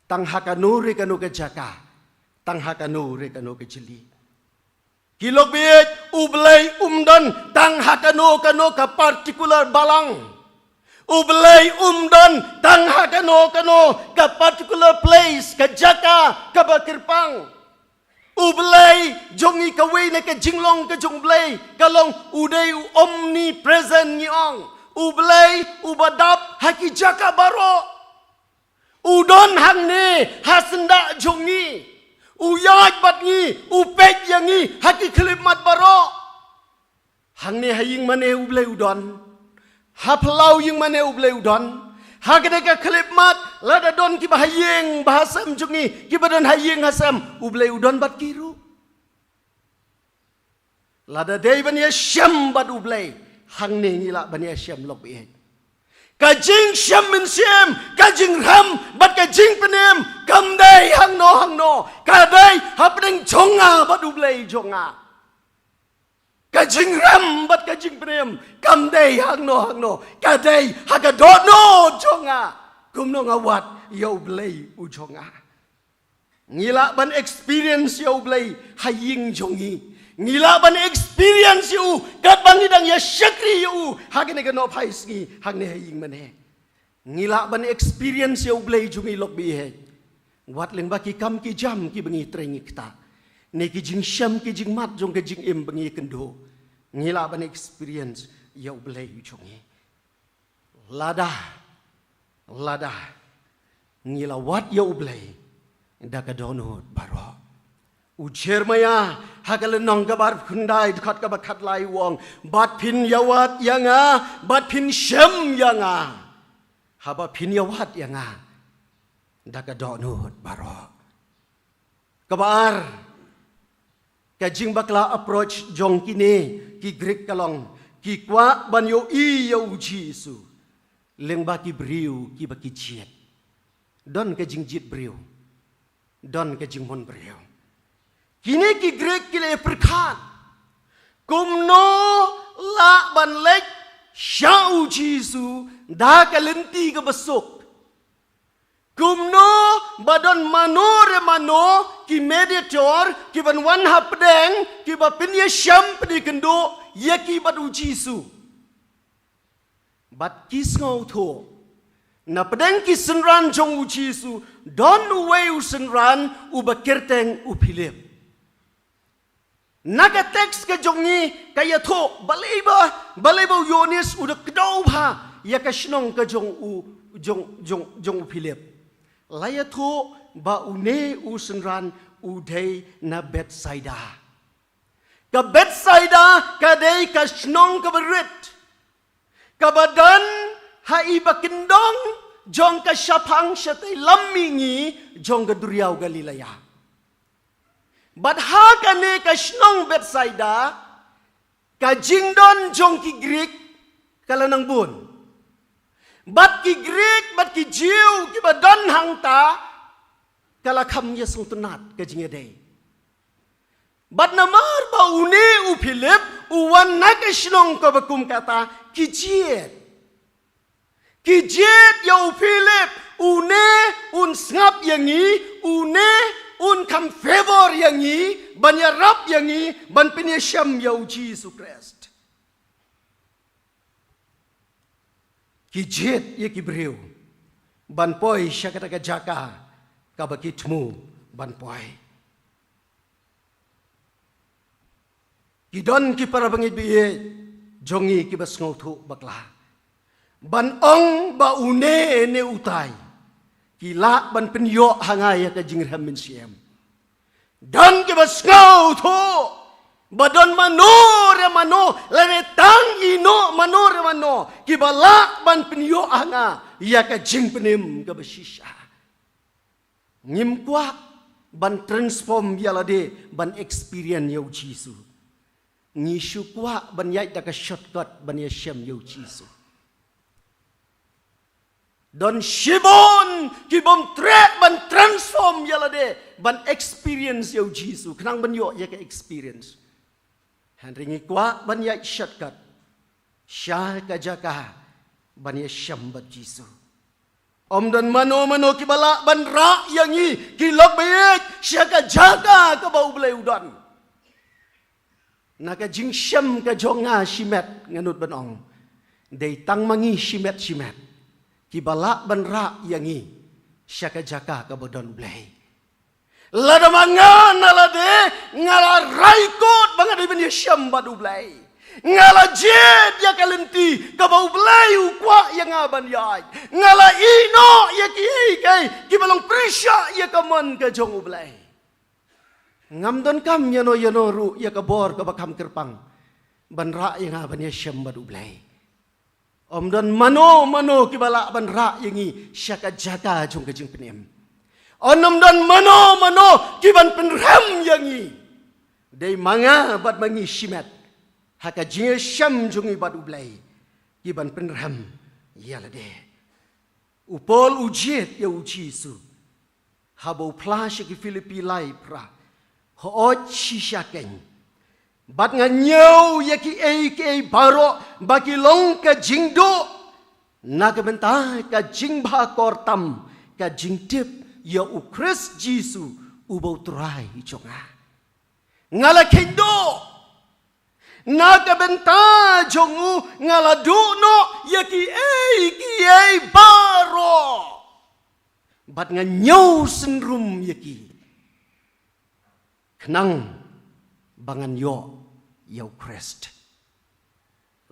tang ha kano re kano ka jaka, tang ha kano re kano ka jylliew. Ki lok baieit, U Blei um don tang ha kano kano ka particular balang. U Blei um don tang ha kano kano ka particular place, ka jaka kaba kyrpang. U Blei jong ngi, kawei na ka jinglong ka jong U Blei ka long u dei u omnipresent, ngi ong. U Blei uba dap ha ki jaka baroh. U don hangne ha syndah jong ngi. U ïaid bad ngi, u peit ïa ngi ha ki khyllipmat baroh. Hangne ha ïing mane U Blei u don. Ha phyllaw ïing mane U Blei u don. Ha kane ka khyllipmat, lada don kiba ha ïing ba ha sem jong ngi, kiba don ha ïing ha sem, U Blei u don bad ki ruh. Lada dei ban ïa shem bad U Blei, hangne ngi lah ban ïa shem, lok baieit. Ka jingshem mynsiem, ka jingrhem bad ka jingpynim kam dei hangno hangno, ka dei hapdeng jong nga bad U Blei jong nga. Ka jingrhem bad ka jingpynim kam dei hangno hangno, ka dei ha ka dohnud jong nga, kumno nga wad ïa U Blei u jong nga. Ngi lah ban experience ïa U Blei ha ïing jong ngi. Ngi lah ban experience ïa u katba ngi dang ïa shakri ïa u ha kane ka nohphai sngi hangne ha ïing mane. Ngi lah ban experience ïa U Blei jong ngi, lok baieit, wat lyngba ki kam ki jam kiba ngi trei ngi ktah, ne ki jingshem ki jingmat jong ka jingim ba ngi kynduh. Ngi lah ban experience ïa U Blei jong ngi. Lada, lada ngi la wad ïa U Blei da ka dohnud baroh. U Jeremiah ha ka lynnong kaba arphew khyndai dkhot kaba khatlai u ong, bad phin ïawad ïa nga, bad phin shem ïa nga, haba phin ïawad ïa nga da ka dohnud baroh. Kaba ar, ka jingbakla approach jong kine ki Greek ka long, ki kwah ban ïohi ïa U Jisu lyngba ki briew kiba ki jied. Don ka jingjied briew, don ka jingmon briew. Kine ki Greek ki la pyrkhat, kumno lah ban leit sha U Jisu da ka lynti kaba suk? Kumno ba don mano re mano ki mediator kiban wan hapdeng, kiba pynïashem pynïakynduh ïa ki bad U Jisu? Bad ki sngewthuh, na pdeng ki synran jong U Jisu don uwei u synran uba kyrteng u Philip. Na ka text ka jong ngi ka ïathuh, balei ba, balei ba u Ïoannis u da kdew bha ïa ka shnong ka jong u, jong, jong, jong u Philip. La ïathuh ba une u synran u dei na Bethsaida. Ka Bethsaida ka dei ka shnong kaba rit, kaba don ha i ba kyndong jong ka shaphang shatei lam mihngi jong ka duriaw Galilea. Bad ha kane ka shnong Bethsaida, ka jingdon jong ki Greek ka la nang bun. Bad ki Greek, bad ki Jiw kiba don hangta, ka la kham ïasngewtynnad ka jingïadei. Bad namar ba une u Philip u wan na ka shnong kaba kum kata, ki jied. Ki jied ïa u Philip, une un sngap ïa ngi, une un kham favor ïa ngi, ban ïarap ïa ngi ban pynïashem ïa U Jisu Khrist. Ki jied ïa ki briew ban poi sha kata ka jaka kaba ki thmu ban poi. Ki don ki para bangeit baieit jong ngi kiba sngewthuh bakla ban ong ba une ne utai ki lah ban pynïoh ha nga ïa ka jingrhem mynsiem. Don kiba sngewthuh ba don mano re mano, lane tang ino mano re mano kiba lah ban pynïoh ha nga ïa ka jingpynim kaba shisha. Ngim kwah ban transform ïa lade ban experience ïa U Jisu. Ngi shu kwah ban ïaid da ka shortcut ban ïashem ïa U Jisu. Don shibun kibym treh ban transform ïa lade ban experience ïa U Jisu, khnang ban ïoh ïa ka experience. Hynrei ngi kwah ban ïaid shortcut sha ka jaka ban ïashem bad Jisu. Ym don mano mano kiba lah ban rah ïa ngi ki lok baieit sha ka jaka kaba U Blei u don. Na ka jingshem ka jong nga shimet nga nud ban ong, dei tang ma ngi shimet shimet kiba lah ban rah ïa ngi sha ka jaka kaba don U Blei. Lada ma nga na lade, nga la rai kut ba nga dei ban ïashem bad U Blei. Nga la jied ïa ka lynti kaba U Blei u kwah ïa nga ban ïaid. Nga la ïehnoh ïa kiei kiei kiba long pyrshah ïa ka mon ka jong U Blei. Ngam donkam ïano ïano ruh ïa ka bor kaba kham kyrpang ban rah ïa nga ban ïashem bad U Blei. Ym don mano mano kiba lah ban rah ïa ngi sha ka jaka jong ka jingpynim. Ym don mano mano kiban pynrem ïa ngi. Dei ma nga bad ma ngi shimet ha ka jingïashem jong ngi bad U Blei kiban pynrem ïa lade. U Paul u jied ïa U Jisu haba u phla sha ki Philippi lai phra, hooid shisha kein, bad nga ñiew ïa kiei kiei baroh ba ki long ka jingduh na ka bynta ka jingbha kor tam ka jingtip ïa U Khrist Jisu uba U Trai jong nga. Nga la kheiñ duh. Na ka bynta jong u nga la duh noh ïa kiei kiei baroh. Bad nga ñiew synrum ïa ki khnang ba ngan ïoh ïa U Khrist.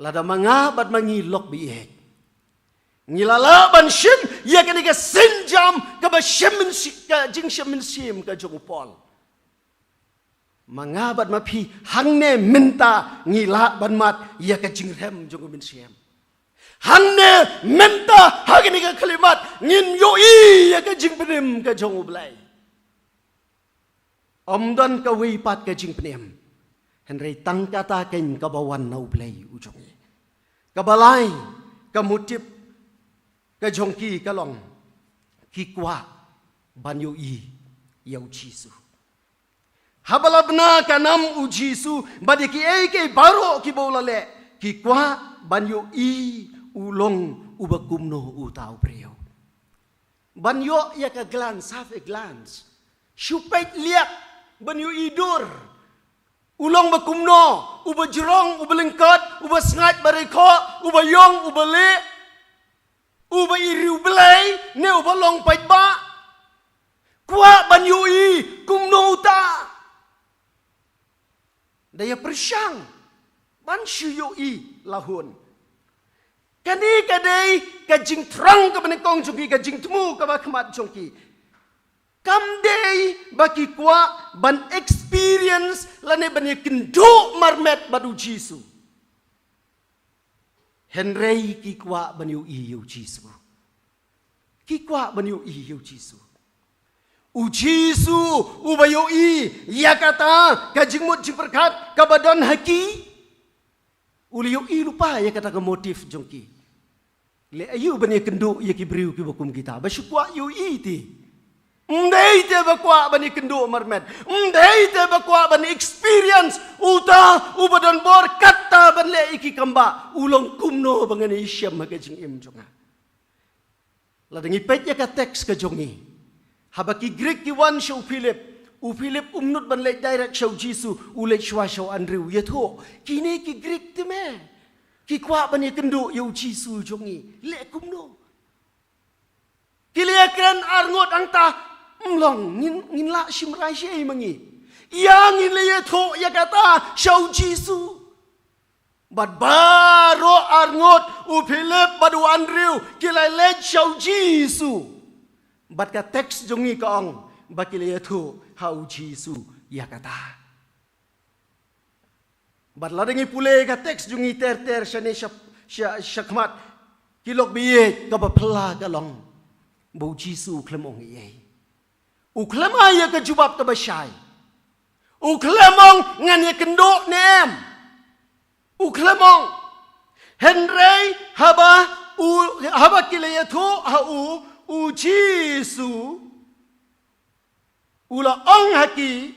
Lada ma nga bad ma ngi lok baieit, ngi la lah ban shim ïa kane ka sienjam kaba shim mynsiem, ka jingshem mynsiem ka jong u Paul. Ma nga bad ma phi, hangne mynta ngi lah ban mad ïa ka jingrhem jong u Mynsiem. Hangne mynta ha kane ka khyllipmat ngin ïohi ïa ka jingpynim ka jong U Blei. Ym don kawei pat ka jingpynim, hynrei tang kata keiñ kaba wan na U Blei u jong ngi. Kaba lai, ka motive ka jong ki ka long, ki kwah ban ïohi ïa U Jisu. Haba la bna ka nam U Jisu bad ïa kiei kiei baroh kiba u la leh, ki kwah ban ïohi u long uba kumno uta u briew. Ban ïoh ïa ka glance, half a glance. Shu peit liak ban ïohi dur. U long ba kumno, uba jrong, uba lyngkot, uba sngaid barekhoh, uba ïong, uba lieh, uba ïeit riewblei, ne uba long paidbah. Kwah ban ïohi kumno uta. Da ïa pyrshang ban shu ïohi la hun. Kane ka dei ka jingthrang kaba nyngkong jong ki, ka jingthmu kaba khmat jong ki. Kam dei ba ki kwah ban experience lane ban ïakynduh marmet bad U Jisu. Hynrei ki kwah ban ïohi ïa U Jisu. Ki kwah ban ïohi ïa U Jisu. U Jisu uba ïohi ïa kata ka jingmut jingpyrkhat kaba don ha ki. U la ïohi lypa ïa kata ka motive jong ki. Leh aïu ban ïakynduh ïa ki briew kiba kum kita, ba shu kwah ïohi te. Ym dei te ba kwah ban ïakynduh marmet. Ym dei te ba kwah ban experience uta uba don bor, kata ban leh ïa ki kam ba u long kumno ba ngan ïashem ha ka jingim jong nga. Lada ngi peit ïa ka text ka jong ngi, haba ki Greek ki wan sha u Philip, u Philip um nud ban leit direct sha U Jisu, u leit shuwa sha u Andrew, ïathuh, kine ki Greek te me, ki kwah ban ïakynduh ïa U Jisu jong ngi, leh kumno? Ki la ïakren arngut hangta, ym long, ngin, ngin lah shim rai shaei ma ngi. Ïa ngin la ïathuh ïa kata sha U Jisu. Bad baroh arngut, u Philip bad u Andrew, ki la leit sha U Jisu. Bad ka text jong ngi ka ong ba ki la ïathuh ha U Jisu ïa kata. Bad lada ngi pule ka text jong ngi ter ter shane sha, sha, shakhmat, ki lok baieit kaba phylla ka long ba U Jisu u khlem ong ei ei. U khlem ai ïa ka jubab kaba shai. U khlem ong ngan ïakynduh ne em. U khlem ong. Hynrei haba u, haba ki la ïathuh ha u, U Jisu u la ong ha ki,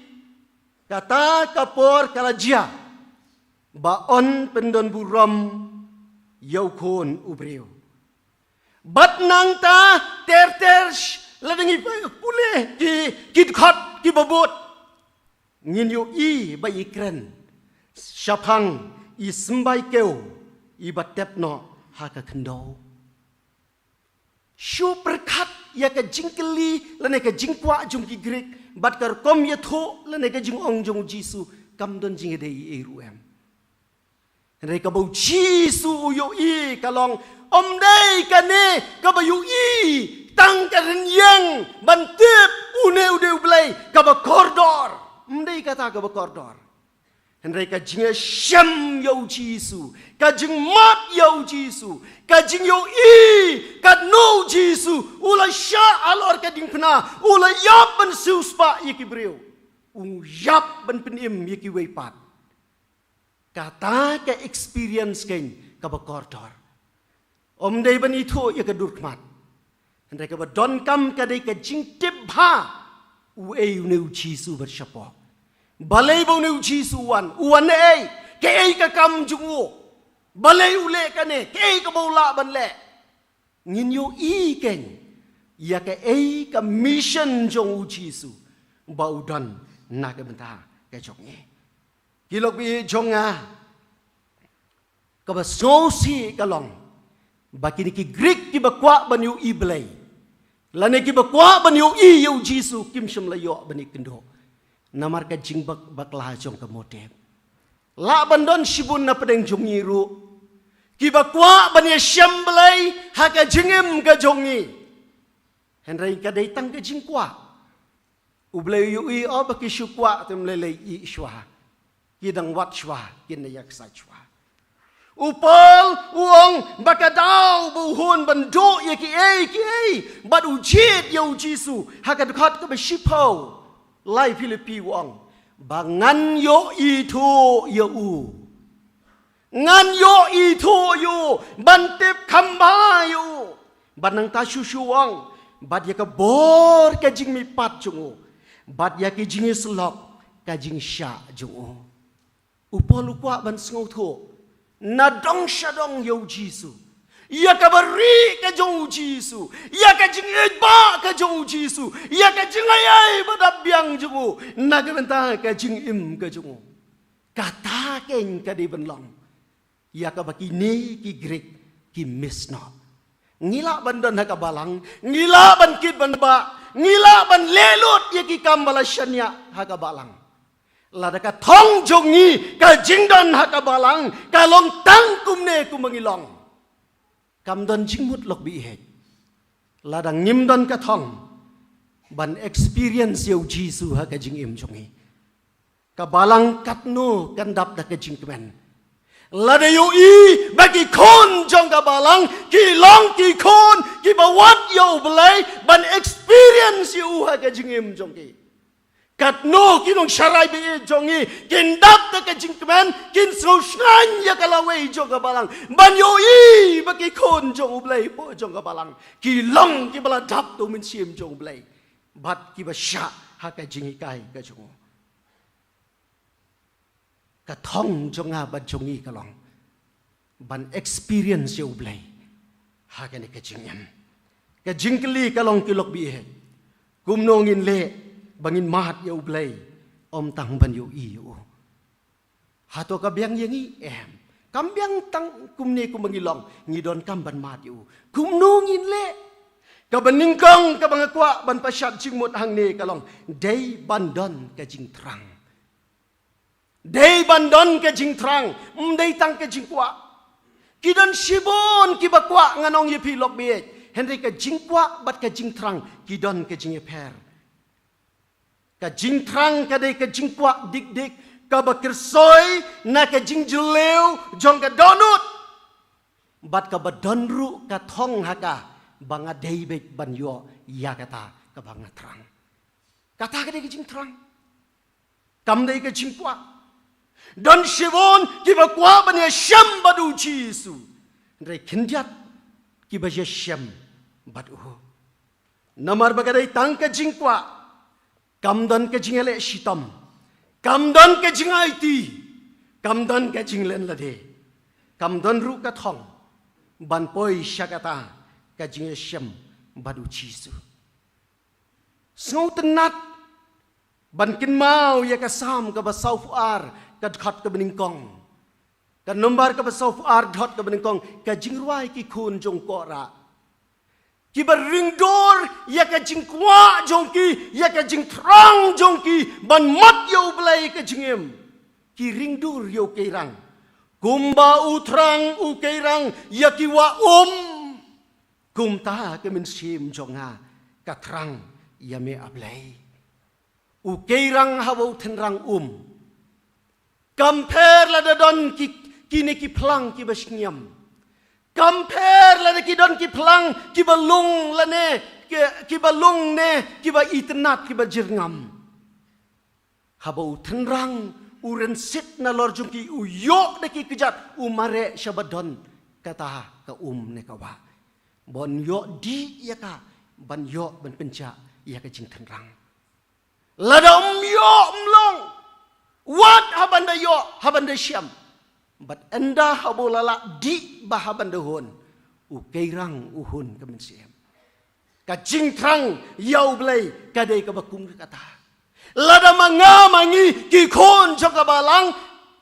kata ka por ka la jia ba yn pyndonburom ïa u Khun u briew. Bad nangta ter ter sh-, lada ngi pule ki, ki dkhot kiba bud, ngin ïohi ba i kren shaphang i symbai kew iba tep noh ha ka khyndew. Shu pyrkhat ïa ka jingkylli lane ka jingkwah jong ki Greek bad ka rukom ïathuh lane ka jingong jong U Jisu kam don jingïadei ei ei ruh em. Hynrei kaba U Jisu u ïohi ka long, ym dei kane kaba ïohi tang ka rynïeng ban tip une u dei U Blei, kaba kordor. Ym dei kata kaba kordor. Hynrei ka jingïashem ïa U Jisu, ka jingmad ïa U Jisu, ka jingïohi katno U Jisu u la shah halor ka diengphna, u la ïap ban siewspah ïa ki briew, u ïap ban pynim ïa kiwei pat. Kata ka experience keiñ kaba kordor. Ym dei ban ithuh ïa ka dur khmat. Hynrei kaba donkam ka dei ka jingtip bha uei une U Jisu bad shapoh. Balei ba une U Jisu u wan, u wan ei, kaei ka kam jong u. Balei u leh kane, kaei kaba u lah ban leh. Ngin ïohi keiñ ïa kaei ka mission jong U Jisu ba u don na ka bynta ka jong ngi. Ki lok baieit jong nga, kaba sngewsih ka long ba kine ki Greek kiba kwah ban ïohi Blei lane kiba kwah ban ïohi ïa U Jisu kim shym la ïoh ban ïakynduh. Namar ka jingbak-, bakla jong ka motive. Lah ban don shibun na pdeng jong ngi ruh kiba kwah ban ïashem Blei ha ka jingim ka jong ngi. Hynrei ka dei tang ka jingkwah. U Blei u ïohi, o, ba ki shu kwah te ym lei lei ïeh shuwa. Ki dang wad shuwa, kin da ïaksaid shuwa. U Paul u ong ba ka daw ba u hun ban duh ïa kiei kiei bad u jied ïa u Jisu, ha ka dkhot kaba shiphew, lai Philippi u ong ba ngan ïohi thuh ïa u. Ngan ïohi thuh ïa u, ban tip kham bha ïa u. Bad nangta shuh shuh u ong, bad ïa ka bor ka jingmihpat jong u, bad ïa ki jingïasyllok ka jingshah jong u. U Paul u kwah ban sngewthuh nadong shadong ïa u Jisu, ïa kaba rieh ka jong u Jisu, ïa ka jingïeit ba ka jong u Jisu, ïa ka jingai ei ba dap biang jong u na ka bynta ka jingim ka jong u. Kata keiñ ka dei ban long ïa kaba kine ki Grik ki miss noh. Ngi lah ban don ha ka balang, ngi lah ban kit ban bah, ngi lah ban leh lut ïa ki kam ba la shaniah ha ka balang. Lada ka thong jong ngi, ka jingdon ha ka balang ka long tang kumne kumba ngi long, kam don jingmut lok bieit. Lada ngim don ka thong ban experience ïa u Jisu ha ka jingim jong ngi, ka balang katno kan dap da ka jingkmen. Lada ïohi ba ki khun jong ka balang ki long ki khun kiba wad ïa u Blei, ban experience ïa u ha ka jingim jong ki, katno ki nongsharai ba ïeit jong ngi kin dap da ka jingkmen, kin sngewshngaiñ ïa ka lawei jong ka balang ban ïohi ba ki khun jong u Blei hapoh jong ka balang ki long kiba la dap da u Mynsiem jong u Blei bad kiba shah ha ka jinghikai ka jong u. Ka thong jong nga bad jong ngi ka long ban experience ïa u Blei ha kane ka jingim. Ka jingkylli ka long, ki lok bieit, kumno ngin leh ba ngin mad ïa u Blei, ym tang ban ïohi ïa u? Hato ka biang ïa ngi? Em. Kam biang tang kumne kumba ngi long, ngi donkam ban mad ïa u. Kumno ngin leh? Kaba nyngkong kaba nga kwah ban pynshad jingmut hangne ka long, dei ban don ka jingthrang. Dei ban don ka jingthrang, ym dei tang ka jingkwah. Ki don shibun kiba kwah, ngan ong ïa phi lok bieit, hynrei ka jingkwah bad ka jingthrang ki don ka jingïapher. Ka jingthrang ka dei ka jingkwah dik dik kaba kyrsoi na ka jingjylliew jong ka dohnud, bad kaba don ruh ka thong ha ka ba nga dei beit ban ïoh ïa kata kaba nga thrang. Kata ka dei ka jingthrang, kam dei ka jingkwah. Don shibun kiba kwah ban ïashem bad u Jisu, hynrei khyndiat kiba ïashem bad u. Namar ba ka dei tang ka jingkwah, kam don ka jingïaleh shitom, kam don ka jingaiti, kam don ka jinglen lade, kam don ruh ka thong ban poi sha kata ka jingïashem bad u Jisu. Sngewtynnat ban kynmaw ïa ka Salm kaba sawphew ar, ka dkhot kaba nyngkong. Ka nombar kaba sawphew ar, dkhot kaba nyngkong, ka jingrwai ki khun jong u Korah, kiba ringdur ïa ka jingkwah jong ki, ïa ka jingthrang jong ki ban mad ïa u Blei ka jingim. Ki ringdur ïa u Keirang, kumba u thrang u Keirang ïa ki wah um, kumta ka mynsiem jong nga ka thrang ïa me, A Blei. U Keirang haba u thynrang um, kam pher lada don ki, kine ki phlang kiba shngiam, kam pher lada ki don ki phlang kiba lung lane ki, kiba lung ne kiba itynnat, kiba jyrngam. Haba u thynrang, u rynsied nalor jong ki, u ïoh da ki kjat, u mareh sha ba don kata ka um ne ka wah, ban ïoh dih ïa ka, ban ïoh ban pynjah ïa ka jingthynrang. Lada um ïoh, um long, wat haba ynda ïoh, haba ynda shem, bad ynda haba u la lah dih ba haba ynda hun, u Keirang u hun ka mynsiem. Ka jingthrang ïa u Blei ka dei kaba kum kata. Lada ma nga ma ngi ki khun jong ka balang,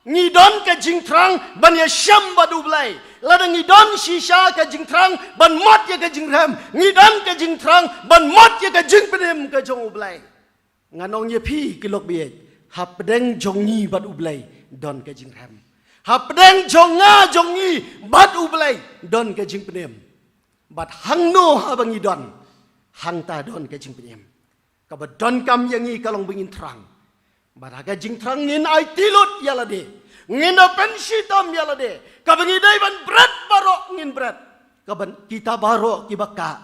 ngi don ka jingthrang ban ïashem bad u Blei, lada ngi don shisha ka jingthrang ban mad ïa ka jingrhem, ngi don ka jingthrang ban mad ïa ka jingpynim ka jong u Blei, ngan ong ïa phi ki lok bieit, hapdeng jong ngi bad u Blei don ka jingrhem. Hapdeng jong nga jong ngi bad u Blei don ka jingpynim. Bad hangno haba ngi don, hangta don ka jingpynim. Kaba donkam ïa ngi ka long ba ngin thrang. Bad ha ka jingthrang ngin aiti lut ïa lade. Ngin da pynshitom ïa lade. Kaba ngi dei ban bret baroh ngin bret. Kaba kita baroh kiba kah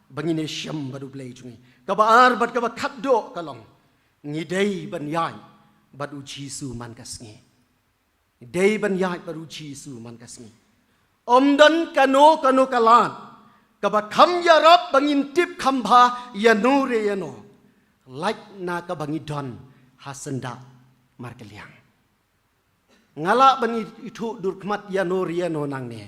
ba ngin ïashem bad U Blei jong ngi. Kaba ar bad kaba khatduh ka long, ngi dei ban ïaid bad U Jisu man ka sngi. Dei ban ïaid bad U Jisu man ka sngi. Ym don kano kano ka lad kaba kham ïarap ba ngin tip kham bha ïano re ïano, lait na kaba ngi don ha syndah markylliang. Nga lah ban i- ithuh dur khmat ïano re ïano nangne.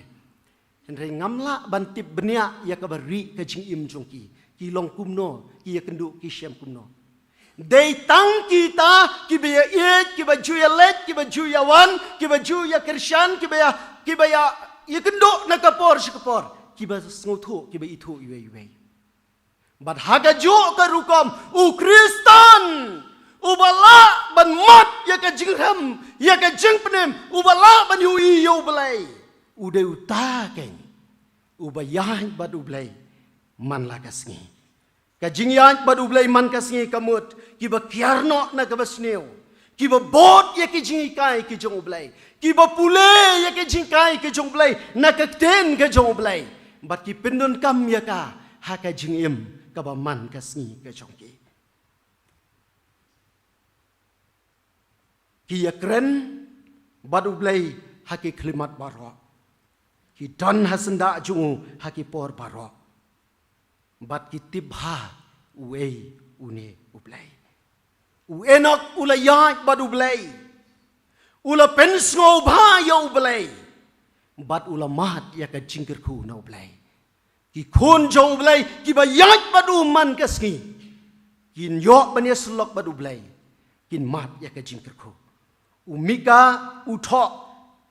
Hynrei ngam lah ban tip bniah ïa kaba rieh ka jingim jong ki. Ki long kumno, ki ïakynduh, ki shem kumno. Dei tang kita kiba ïa ïeit, kiba ju ïa leit, kiba ju ïa wan, kiba ju ïa kyrshan, kiba ïa, kiba ïa, ïakynduh na ka por sha ka por, kiba sngewthuh, kiba ithuh iwei iwei. Bad ha kajuh ka rukom, u Khristan uba lah ban mad ïa ka jingrhem, ïa ka jingpynim, uba lah ban ïohi ïa U Blei, u dei uta keiñ uba ïaid bad U Blei man la ka sngi. Ka jingïaid bad U Blei man ka sngi ka mut kiba kiar noh na kaba sniew, kiba bud ïa ki jinghikai ki jong U Blei, kiba pule ïa ki jinghikai ki jong U Blei na ka ktien ka jong U Blei, bad ki pyndonkam ïa ka ha ka jingim kaba man ka sngi ka jong ki. Ki ïakren bad U Blei ha ki khyllipmat baroh. Ki don ha syndah jong u ha ki por baroh. Bad ki tip bha uei une U Blei. U Enok u la ïaid bad U Blei. U la pynsngewbha ïa U Blei. Bad u la mad ïa ka jingkyrkhu na U Blei. Ki khun jong U Blei kiba ïaid bad u man ka sngi, kin ïoh ban ïasyllok bad U Blei, kin mad ïa ka jingkyrkhu. U Mika u thoh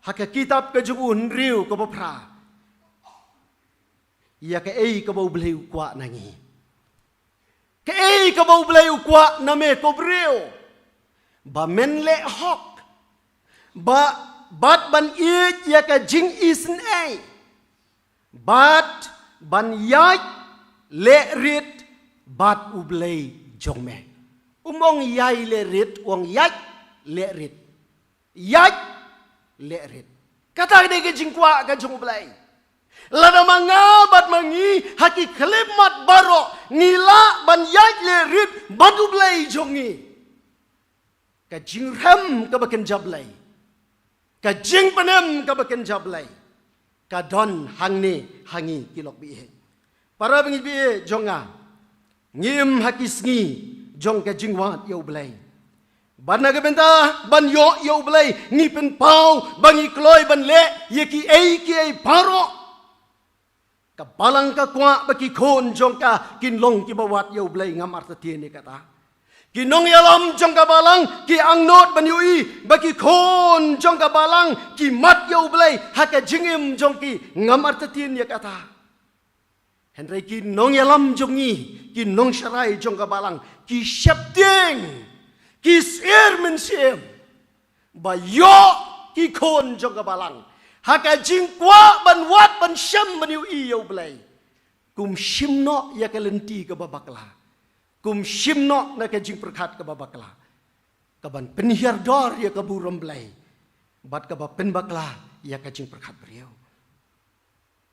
ha ka kitab ka jong u hynriew kaba phra ïa kaei kaba U Blei u kwah na ngi. Kaei kaba U Blei u kwah na me ko briew, ba men leh hok, ba, bad ban ïeit ïa ka jingisynei, bad ban ïaid leh rit bad U Blei jong me. Um ong ïai leh rit, u ong ïaid leh rit. Ïaid leh rit. Kata ka dei ka jingkwah ka jong U Blei. Lada ma nga bad ma ngi ha ki khyllipmat baroh ngi lah ban ïaid leh rit bad U Blei jong ngi, ka jingrhem kaba kynja Blei, ka jingpynim kaba kynja Blei, ka don hangne ha ngi ki lok baieit. Para bangeit baieit jong nga, ngi im ha ki sngi jong ka jingwad ïa U Blei. Bad na ka bynta ban ïoh ïa U Blei, ngi pynpaw ba ngi kloi ban leh ïa kiei kiei baroh. Ka balang ka kwah ba ki khun jong ka kin long kiba wad ïa U Blei, ngam artatien ïa kata. Ki nongïalam jong ka balang ki angnud ban ïohi ba ki khun jong ka balang ki mad ïa U Blei ha ka jingim jong ki, ngam artatien ïa kata. Hynrei ki nongïalam jong ngi, ki nongsharai jong ka balang, ki sheptieng, ki syier mynsiem ba ïoh ki khun jong ka balang ha ka jingkwah ban wad, ban shem, ban ïohi ïa U Blei. Kum shim noh ïa ka lynti kaba bakla, kum shim noh na ka jingpyrkhat kaba bakla, kaban pynhiar dor ïa ka burom Blei bad kaba pynbakla ïa ka jingpyrkhat briew.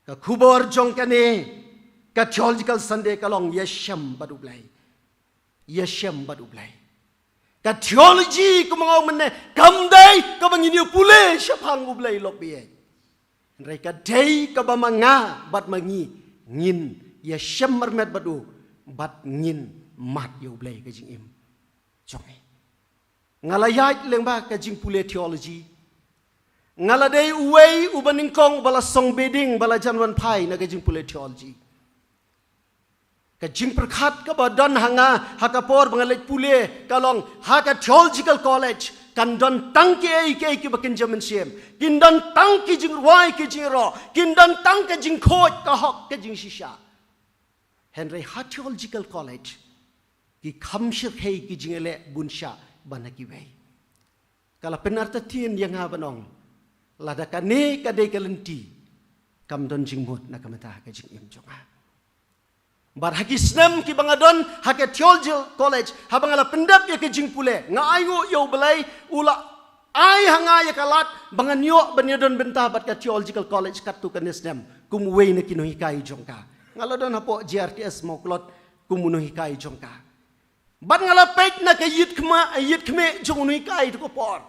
Ka khubor jong kane ka Theological Sunday ka long ïashem bad U Blei. Ïashem bad U Blei. Ka theology kumba nga ong mynne kam dei kaba ngin ïa pule shaphang U Blei lok baieit. Hynrei ka dei kaba ma nga bad ma ngi ngin ïashem marmet bad u, bad ngin mad ïa U Blei ka jingim jong ngi. Nga la ïaid lyngba ka jingpule theology. Nga la dei uwei uba nyngkong uba la song bidding, ba la jan wan phai na ka jingpule theology. Ka jingpyrkhat kaba don ha nga ha ka por ba nga leit pule ka long, ha ka theological college kan don tang kiei kiei kiba kynja mynsiem, kin don tang ki jingrwai ki jingïaroh, kin don tang ka jingkhuid ka hok ka jingshisha. Hynrei ha theological college ki kham shyrkhei ki jingïaleh bun shah ban ha kiwei. Ka la pynartatien ïa nga ban ong, lada kane ka dei ka lynti, kam don jingmut na ka bynta ka jingim jong nga. Bad ha ki snem kiba nga don ha ka Theological College, haba nga la pyndep ïa ka jingpule, nga ainguh ïa U Blei, u la ai ha nga ïa ka lad ba ngan ïoh ban ïadon bynta bad ka Theological College katto katne snem kum uwei na ki nonghikai jong ka. Nga la don hapoh G R T S Mawklot kum u nonghikai jong ka. Bad nga la peit na ka ïit khma, ïit khmih jong u nonghikai ha ka por.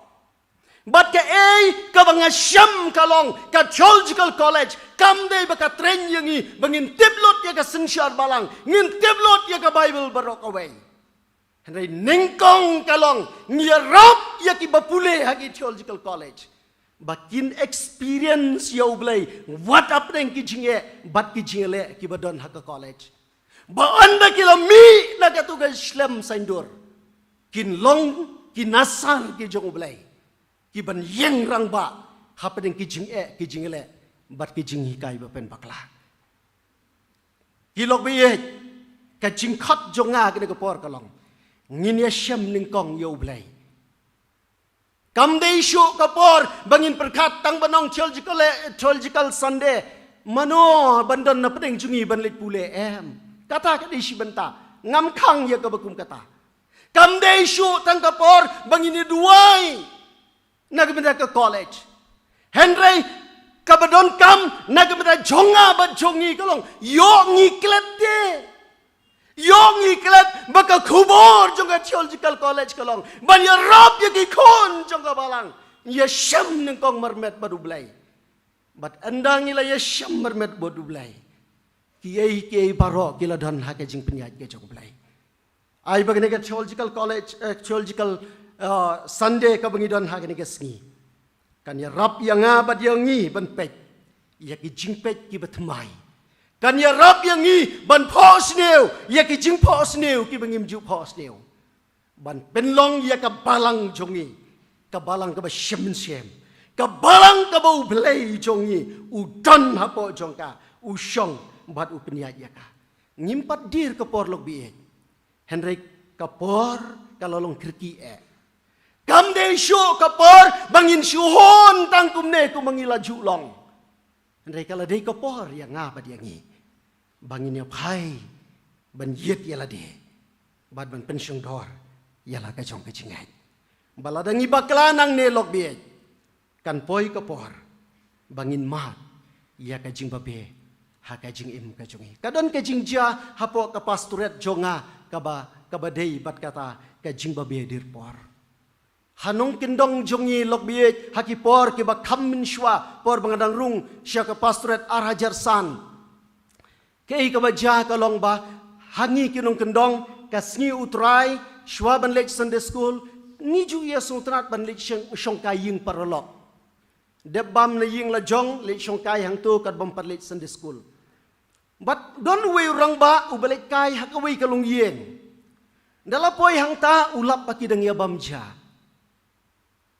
Bad kaei kaba nga shem ka long, ka Theological College kam dei ba ka train ïa ngi ba ngin tip lut ïa ka synshar balang, ngin tip lut ïa ka Baibl baroh kawei. Hynrei nyngkong ka long, ngi ïarap ïa kiba pule ha ki Theological College ba kin experience ïa U Blei wat hapdeng ki jingeh bad ki jingïaleh kiba don ha ka college. Ba ynda ki la mih na katu ka shlem saiñdur, kin long ki nasar ki jong U Blei, ki ban ïeng rangbah hapdeng ki jingeh, ki jingïaleh bad ki jinghikai ba pynbakla. Ki lok ba ïeit, ka jingkhot jong nga kane ka por ka long, ngin ïashem nyngkong ïa U Blei. Kam dei shuh ka por ba ngin pyrkhat tang ban ong Theological, eh, Theological Sunday, mano ban don na pdeng jong ngi ban leit pule, em. Kata ka dei shi bynta, ngam khang ïa kaba kum kata. Kam dei shuh tang ka por ba ngin ïa duwai na ka bynta ka college. Hynrei kaba donkam na ka bynta jong nga bad jong ngi ka long, ïoh ngi klet te. Ïoh ngi klet ba ka khubor jong ka Theological College ka long ban ïarap ïa ki khun jong ka balang, ïashem nyngkong marmet bad U Blei. Bad ynda ngi la ïashem marmet bad U Blei, kiei kiei baroh ki la don ha ka jingpynïaid ka jong U Blei. Ai ba kane ka Theological College, eh, Theological, eh, Sunday kaba ngi don ha kane ka sngi, kan ïarap ïa nga bad ïa ngi ban peit ïa ki jingpeit kiba thymmai. Kan ïarap ïa ngi ban phohsniew ïa ki jingphohsniew kiba ngim ju phohsniew, ban pynlong ïa ka balang jong ngi ka balang kaba shem mynsiem, ka balang kaba U Blei jong ngi u don hapoh jong ka, u shong bad u pynïaid ïa ka. Ngim pat dier ka por lok ba ïeit. Hynrei ka por ka la long kyrkieh. Kam dei shuh ka por ba ngin shu hun tang kumne kumba ngi la ju long. Hynrei ka la dei ka por ïa nga bad ïa ngi ba ngin ïaphai ban ïit ïa lade bad ban pynshongdor ïa la ka jong ka jingngeit. Ba lada ngi bakla nangne lok ba ïeit, kan poi ka por ba ngin mad ïa ka jingbabe ha ka jingim ka jong ngi. Ka don ka jingjia hapoh ka pastorate jong nga kaba, kaba dei bad kata ka jingbabe dyrpor. Ha nongkyndong jong ngi lok ba ïeit, ha ki por kiba kham mynshuwa, por ba nga dang rung sha ka pastorate ar hajar san, kaei kaba jia ka long ba ha ngi ki nongkyndong, ka sngi U Trai, shuwa ban leit Sunday school, ngi ju ïasngewtynnat ban leit shong, shongkai ïing paralok. Dep bam na ïing la jong, leit shongkai hangto, kat bym pat leit Sunday school. Bad don uwei u rangbah uba leit kai ha kawei ka longïing. Ynda la poi hangta u lap ba ki dang ïa bam ja.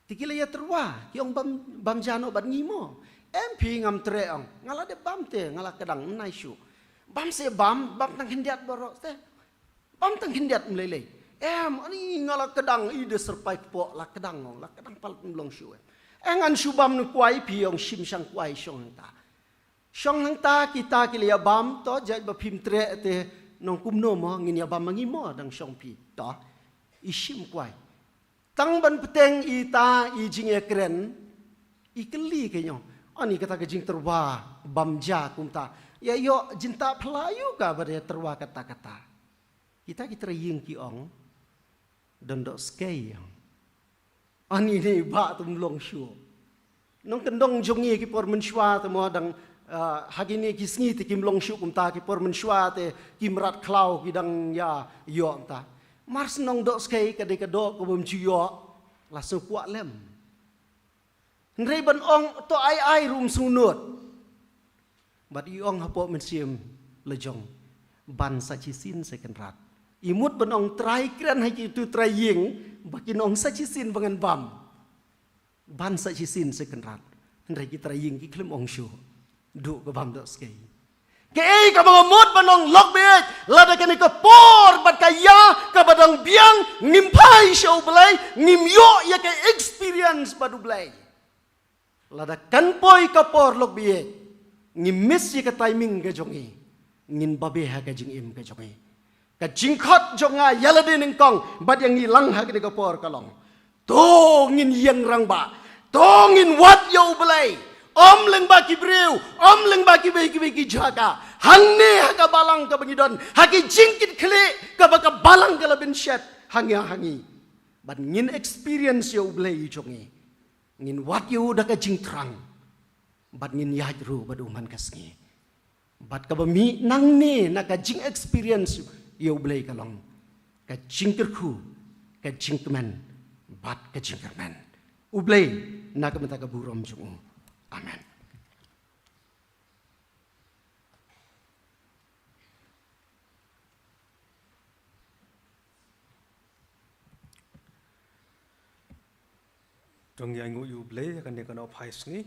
Te ki la ïa tyrwa, ki ong, bam, bam ja noh bad ngi mo. Em phi, ngam treh, ong. Nga la dep bam te, nga la kdang, ym nai shuh. Bam se bam, bam tang khyndiat baroh te. Bam tang khyndiat ym lei lei. Em, ani nga la kdang, i de syrpai kpoh, la kdang, ong, la kdang palat, ym long shuh, em. Eh, ngan shu bam na kwai, phi, ong, shim shang kwai shong hangta. Shong hangta kita ki la ïa bam, to, jait ba phim treh te, nong kumno mo, ngin ïa bam ma ngi mo, dang shong phi, to. I shim kwai. Tang ban bteng ita i jingïakren, i kylli, ka ong, ani kata ka jingtyrwa bam ja kumta, ïa ïoh jingtah phylla aïu kaba dei tyrwa katta katta. Kita ki trai ïing ki ong, don dohskei, ong. Ani ne ba tum long shuh. Nongkyndong jong ngi ki por mynshuwa te mo dang, ah, ha kine ki sngi te kim long shuh kumta, ki por mynshuwa te ki mrad khlaw ki dang ïa ïoh ta. Mar shu nong dohskei, ka dei ka doh ka bym ju ïoh, la shu kwah lem. Hynrei ban ong to ai ai ruh ym sngewnud. Bad i ong hapoh mynsiem la jong, ban sa shisien sa kynrad. I mut ban ong trai kren ha kitu trai ïing, ba kin ong sa shisien ba ngan bam. Ban sa shisien sa kynrad. Hynrei ki trai ïing ki khlem ong shuh. Duh ka bam dohskei. Kaei kaba nga mut ban ong lok beit, lada kane ka por bad ka ïa kaba dang biang ngim phai sha U Blei, ngim ïoh ïa ka experience bad U Blei. Lada kan poi ka por lok beit, ngim miss ïa ka timing ka jong ngi. ngin babe ha ka jingim ka jong ngi. Ka jingkhot jong nga ïa lade nyngkong bad ïa ngi lang ha kane ka por ka long, to ngin ïeng rangbah. To ngin wad ïa U Blei. Ym lyngba ki briew, ym lyngba kiwei kiwei ki jaka. Hangne ha ka balang kaba ngi don, ha ki jingkitkhlieh kaba ka balang ka la pynshet ha ngi, ha ngi. Bad ngin experience ïa U Blei jong ngi. Ngin wad ïa u da ka jingthrang. Bad ngin ïaid ruh bad u man ka sngi. Bad kaba mih nangne na ka jing experience ïa U Blei ka long ka jingkyrkhu, ka jingkmen, bad ka jingkyrmen U Blei na ka bynta ka burom jong u. Amen. To ngi ainguh ïa U Blei ha kane ka nongphai sngi.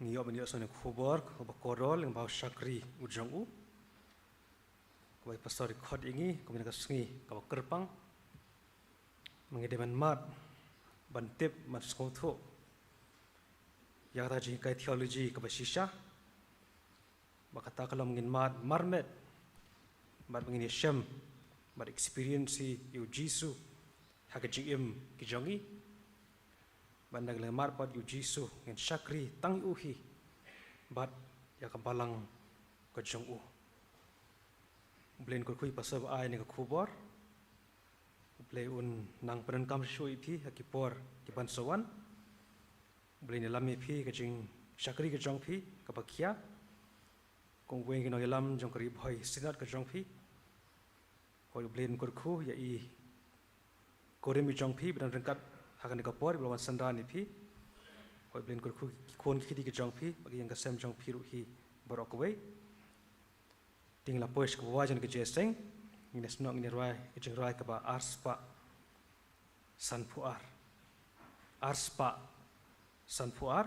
Ngi ïoh ban ïohsngew ïa ka khubor kaba kordor lyngba u shakri u jong u, kaba i pastor i khot ïa ngi, kaba na ka sngi kaba kyrpang. Ma ngi dei ban mad, ban tip, ban sngewthuh ïa kata ka jinghikai theology kaba shisha. Ba kata ka long ngin mad marmet, bad ba ngin ïashem, bad experience ïa u Jisu ha ka jingim ka jong ngi. Bad na ka liang mad bad ïa u Jisu ngin shakri tang ïa u hi bad ïa ka balang ka jong u. U Blei un kyrkhu ïa i pastor ba ai ïa kane ka khubor. U Blei un nang pyndonkam shuh ïa phi ha ki por ki ban sa wan. U Blei un ïalam ïa phi ha ka jingshakri ka jong phi kaba khia kum uwei na ki nongïalam jong ka Ri Bhoi Synod ka jong phi. Hooid, U Blei un kyrkhu ïa i kurim i jong phi ba don ryngkat ha kane ka por ba la wan synran ïa phi. Hooid, U Blei un kyrkhu ki khun ki kti ki jong phi bad ki ïing ki sem jong phi ruh hi baroh kawei. Te ngi la poi sha kaba wai jong ka jingïaseng. Ngin ïasnoh, ngin ïarwai ka jingrwai kaba arspah sanphew ar. Arspah sanphew ar.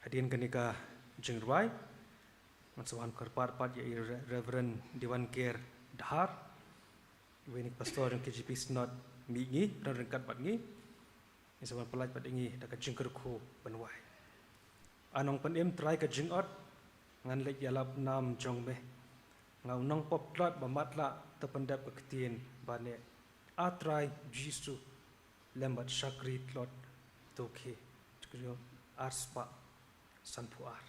Hadien kane ka jingrwai, ngan sa wan kyrpad pat ïa i Re-, Reverend Diwan Ger Dhar, uwei na ki pastor jong K J P Synod Mihngi, ba don ryngkat bad ngi. Ngin sa wan pyllait bad ngi da ka jingkyrkhu ban wai. A Nongpynim Trai ka jingot, ngan leit ïalap nam jong me. Nga u nongpop tlot ba matlah, to pyndep ka ktien ba neh. A Trai Jisu, lem bad shakri tlot to khie. Arspah sanphew ar.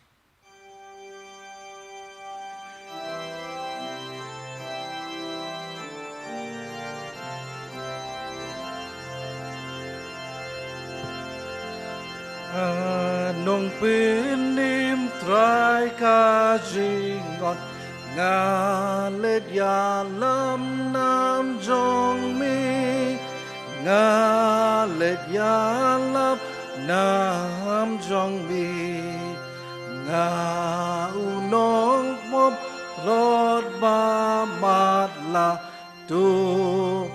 A Nongpynim Trai ka jingot, nga leit ïalap nam jong me. Nga leit ïalap nam jong me. Nga u nongpop tlot ba matlah, to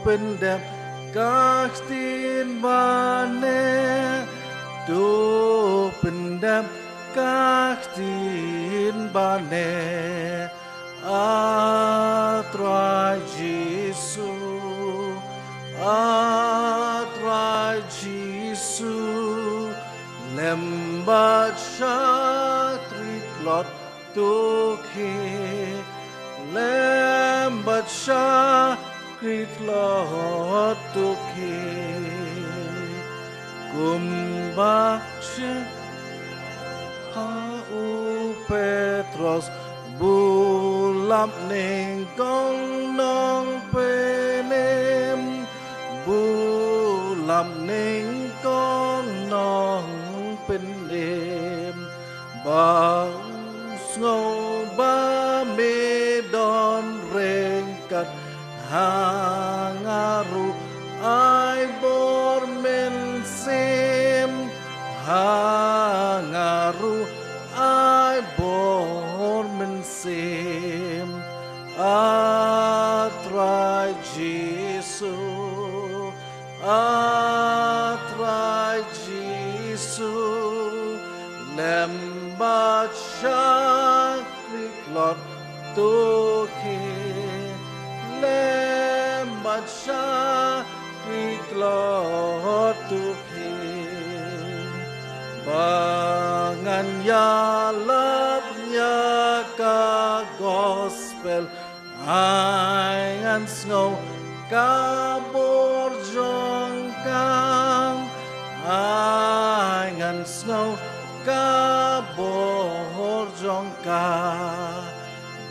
pyndep ka ktien ba neh. To pyndep ka ktien ba neh. A Trai Jisu, A Trai Jisu, lem bad shakri tlot to khie, lem bad shakri tlot to khie. Kumba shu ha u Petros, bulap nyngkong Nongpynim, bulap nyngkong Nongpynim. Ba u sngew ba me don ryngkat ha nga ruh ai bor mynsiem, ha nga ruh ai bor mynsiem. A Trai Jisu, A Trai Jisu, lem bad shakri tlot to khie, lem bad shakri tlot to khie. Ba ngan ïalap ïa ka Ai ngan sngew ka bor jong ka, ai ngan sngew ka bor jong ka.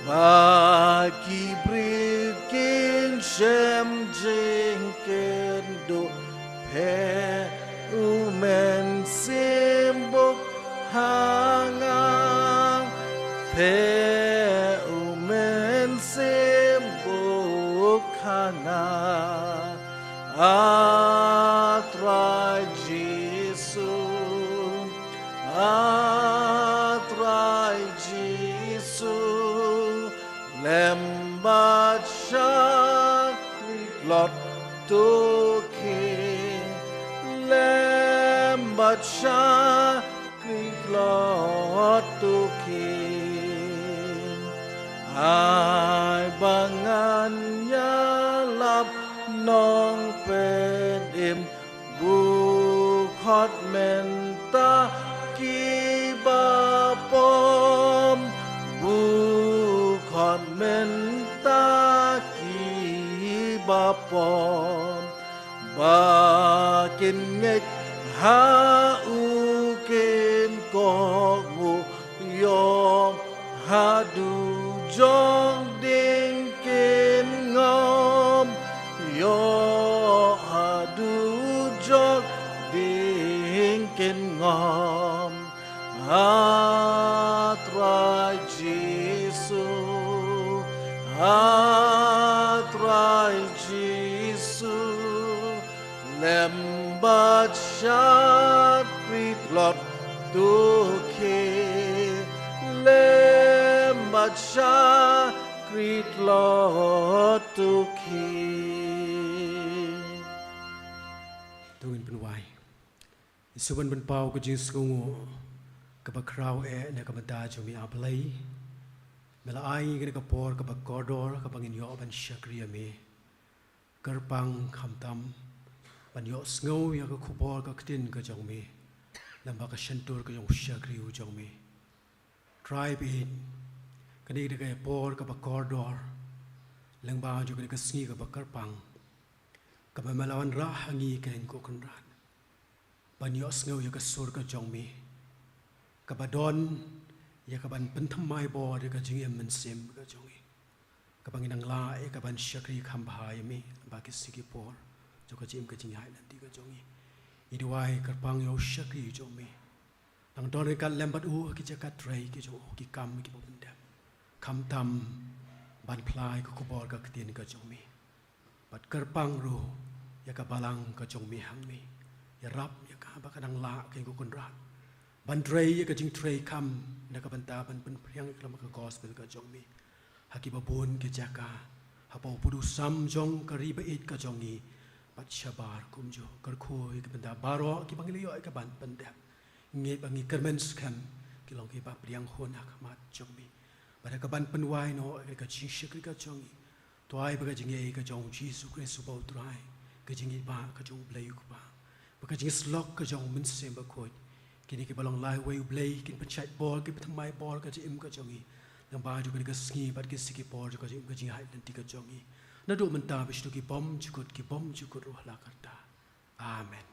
Ba ki briew kin shem jingkynduh, phi u Mynsiem bud ha nga, phi u Mynsiem bud ha nga. A Trai Jisu, a Trai Jisu, lem bad shakri tlot tu khie, lem bad shakri tlot tu khie. Ai ba ngan ïalap nongpynim, bun khot mynta kiba pom, bun khot mynta kiba pom. Ba kin ngeit ha u kin kohnguh, ïoh haduh jong ding kin ngam, ïoh haduh jong ding kin ngam. A Trai Jisu, a Trai Jisu, lem bad shakri tlot tu khie, lem bad shakri tlot tu khie. To ngin pynwai. Ïa shuwa ban pynpaw ka jingsngewnguh kaba khraw eh na ka bynta jong me, A Blei. Me la ai ngi kane ka por kaba kordor kaba ngin ïoh ban shakri ïa me. Kyrpang khamtam ban ïohsngew ïa ka khubor ka ktien ka jong me, lem bad ka shyntur ka jong u shakri u jong me. Trai baieit, kane ka dei ka por kaba kordor lyngba jong kane ka sngi kaba kyrpang, kaba me la wanrah ha ngi, ko Kynrad, ban ïohsngew ïa ka sur ka jong me, kaba don ïa kaban pynthymmai bor ïa ka jingim mynsiem ka jong ngi, kaba ngin nang lah ïa kaban shakri kham bha ïa me lyngba ki sngi ki por jong ka jingim ka jingïaid lynti ka jong ngi. Ngi duwai, kyrpang, ïa u shakri jong me, nang don ryngkat lem bad u ha ki jaka trei ki jong u, ki kam kiba u pyndep, khamtam ban phla ïa ka khubor ka ktien ka jong me. Bad kyrpang ruh ïa ka balang ka jong me hangne, ïarap ïa ka ba kan nang lah, ko Kynrad, ban trei ïa ka jingtrei kam na ka bynta ban pynphriang ïa ka gospel ka jong me ha kiba bun ki jaka, hapoh u pud u sam jong ka ri baieit ka jong ngi bad shabar kumjuh. Kyrkhu ïa ki bynta baroh kiba ngi la ïoh ïa kaban pyndep. Ngi, ba ngi kyrmen skhem ki long kiba pdiang hun ha khmat jong me, bad ha kaban pynwai noh ïa ka jingshakri ka jong ngi. To ai ba ka jingïeit ka jong U Jisu Khrist uba U Trai, ka jingïeit ba ka jong U Blei U Kpa, bad ka jingïasyllok ka jong U Mynsiem Bakhuid, kine kiba long lai uwei U Blei, kin pynshait bor, kin pynthymmai bor ka jingim ka jong ngi lyngba jong kane ka sngi bad ki sngi ki por jong ka jingim ka jingïaid lynti ka jong ngi, naduh mynta bad shaduh ki bymjukut ki bymjukut ruh la karta. Amen.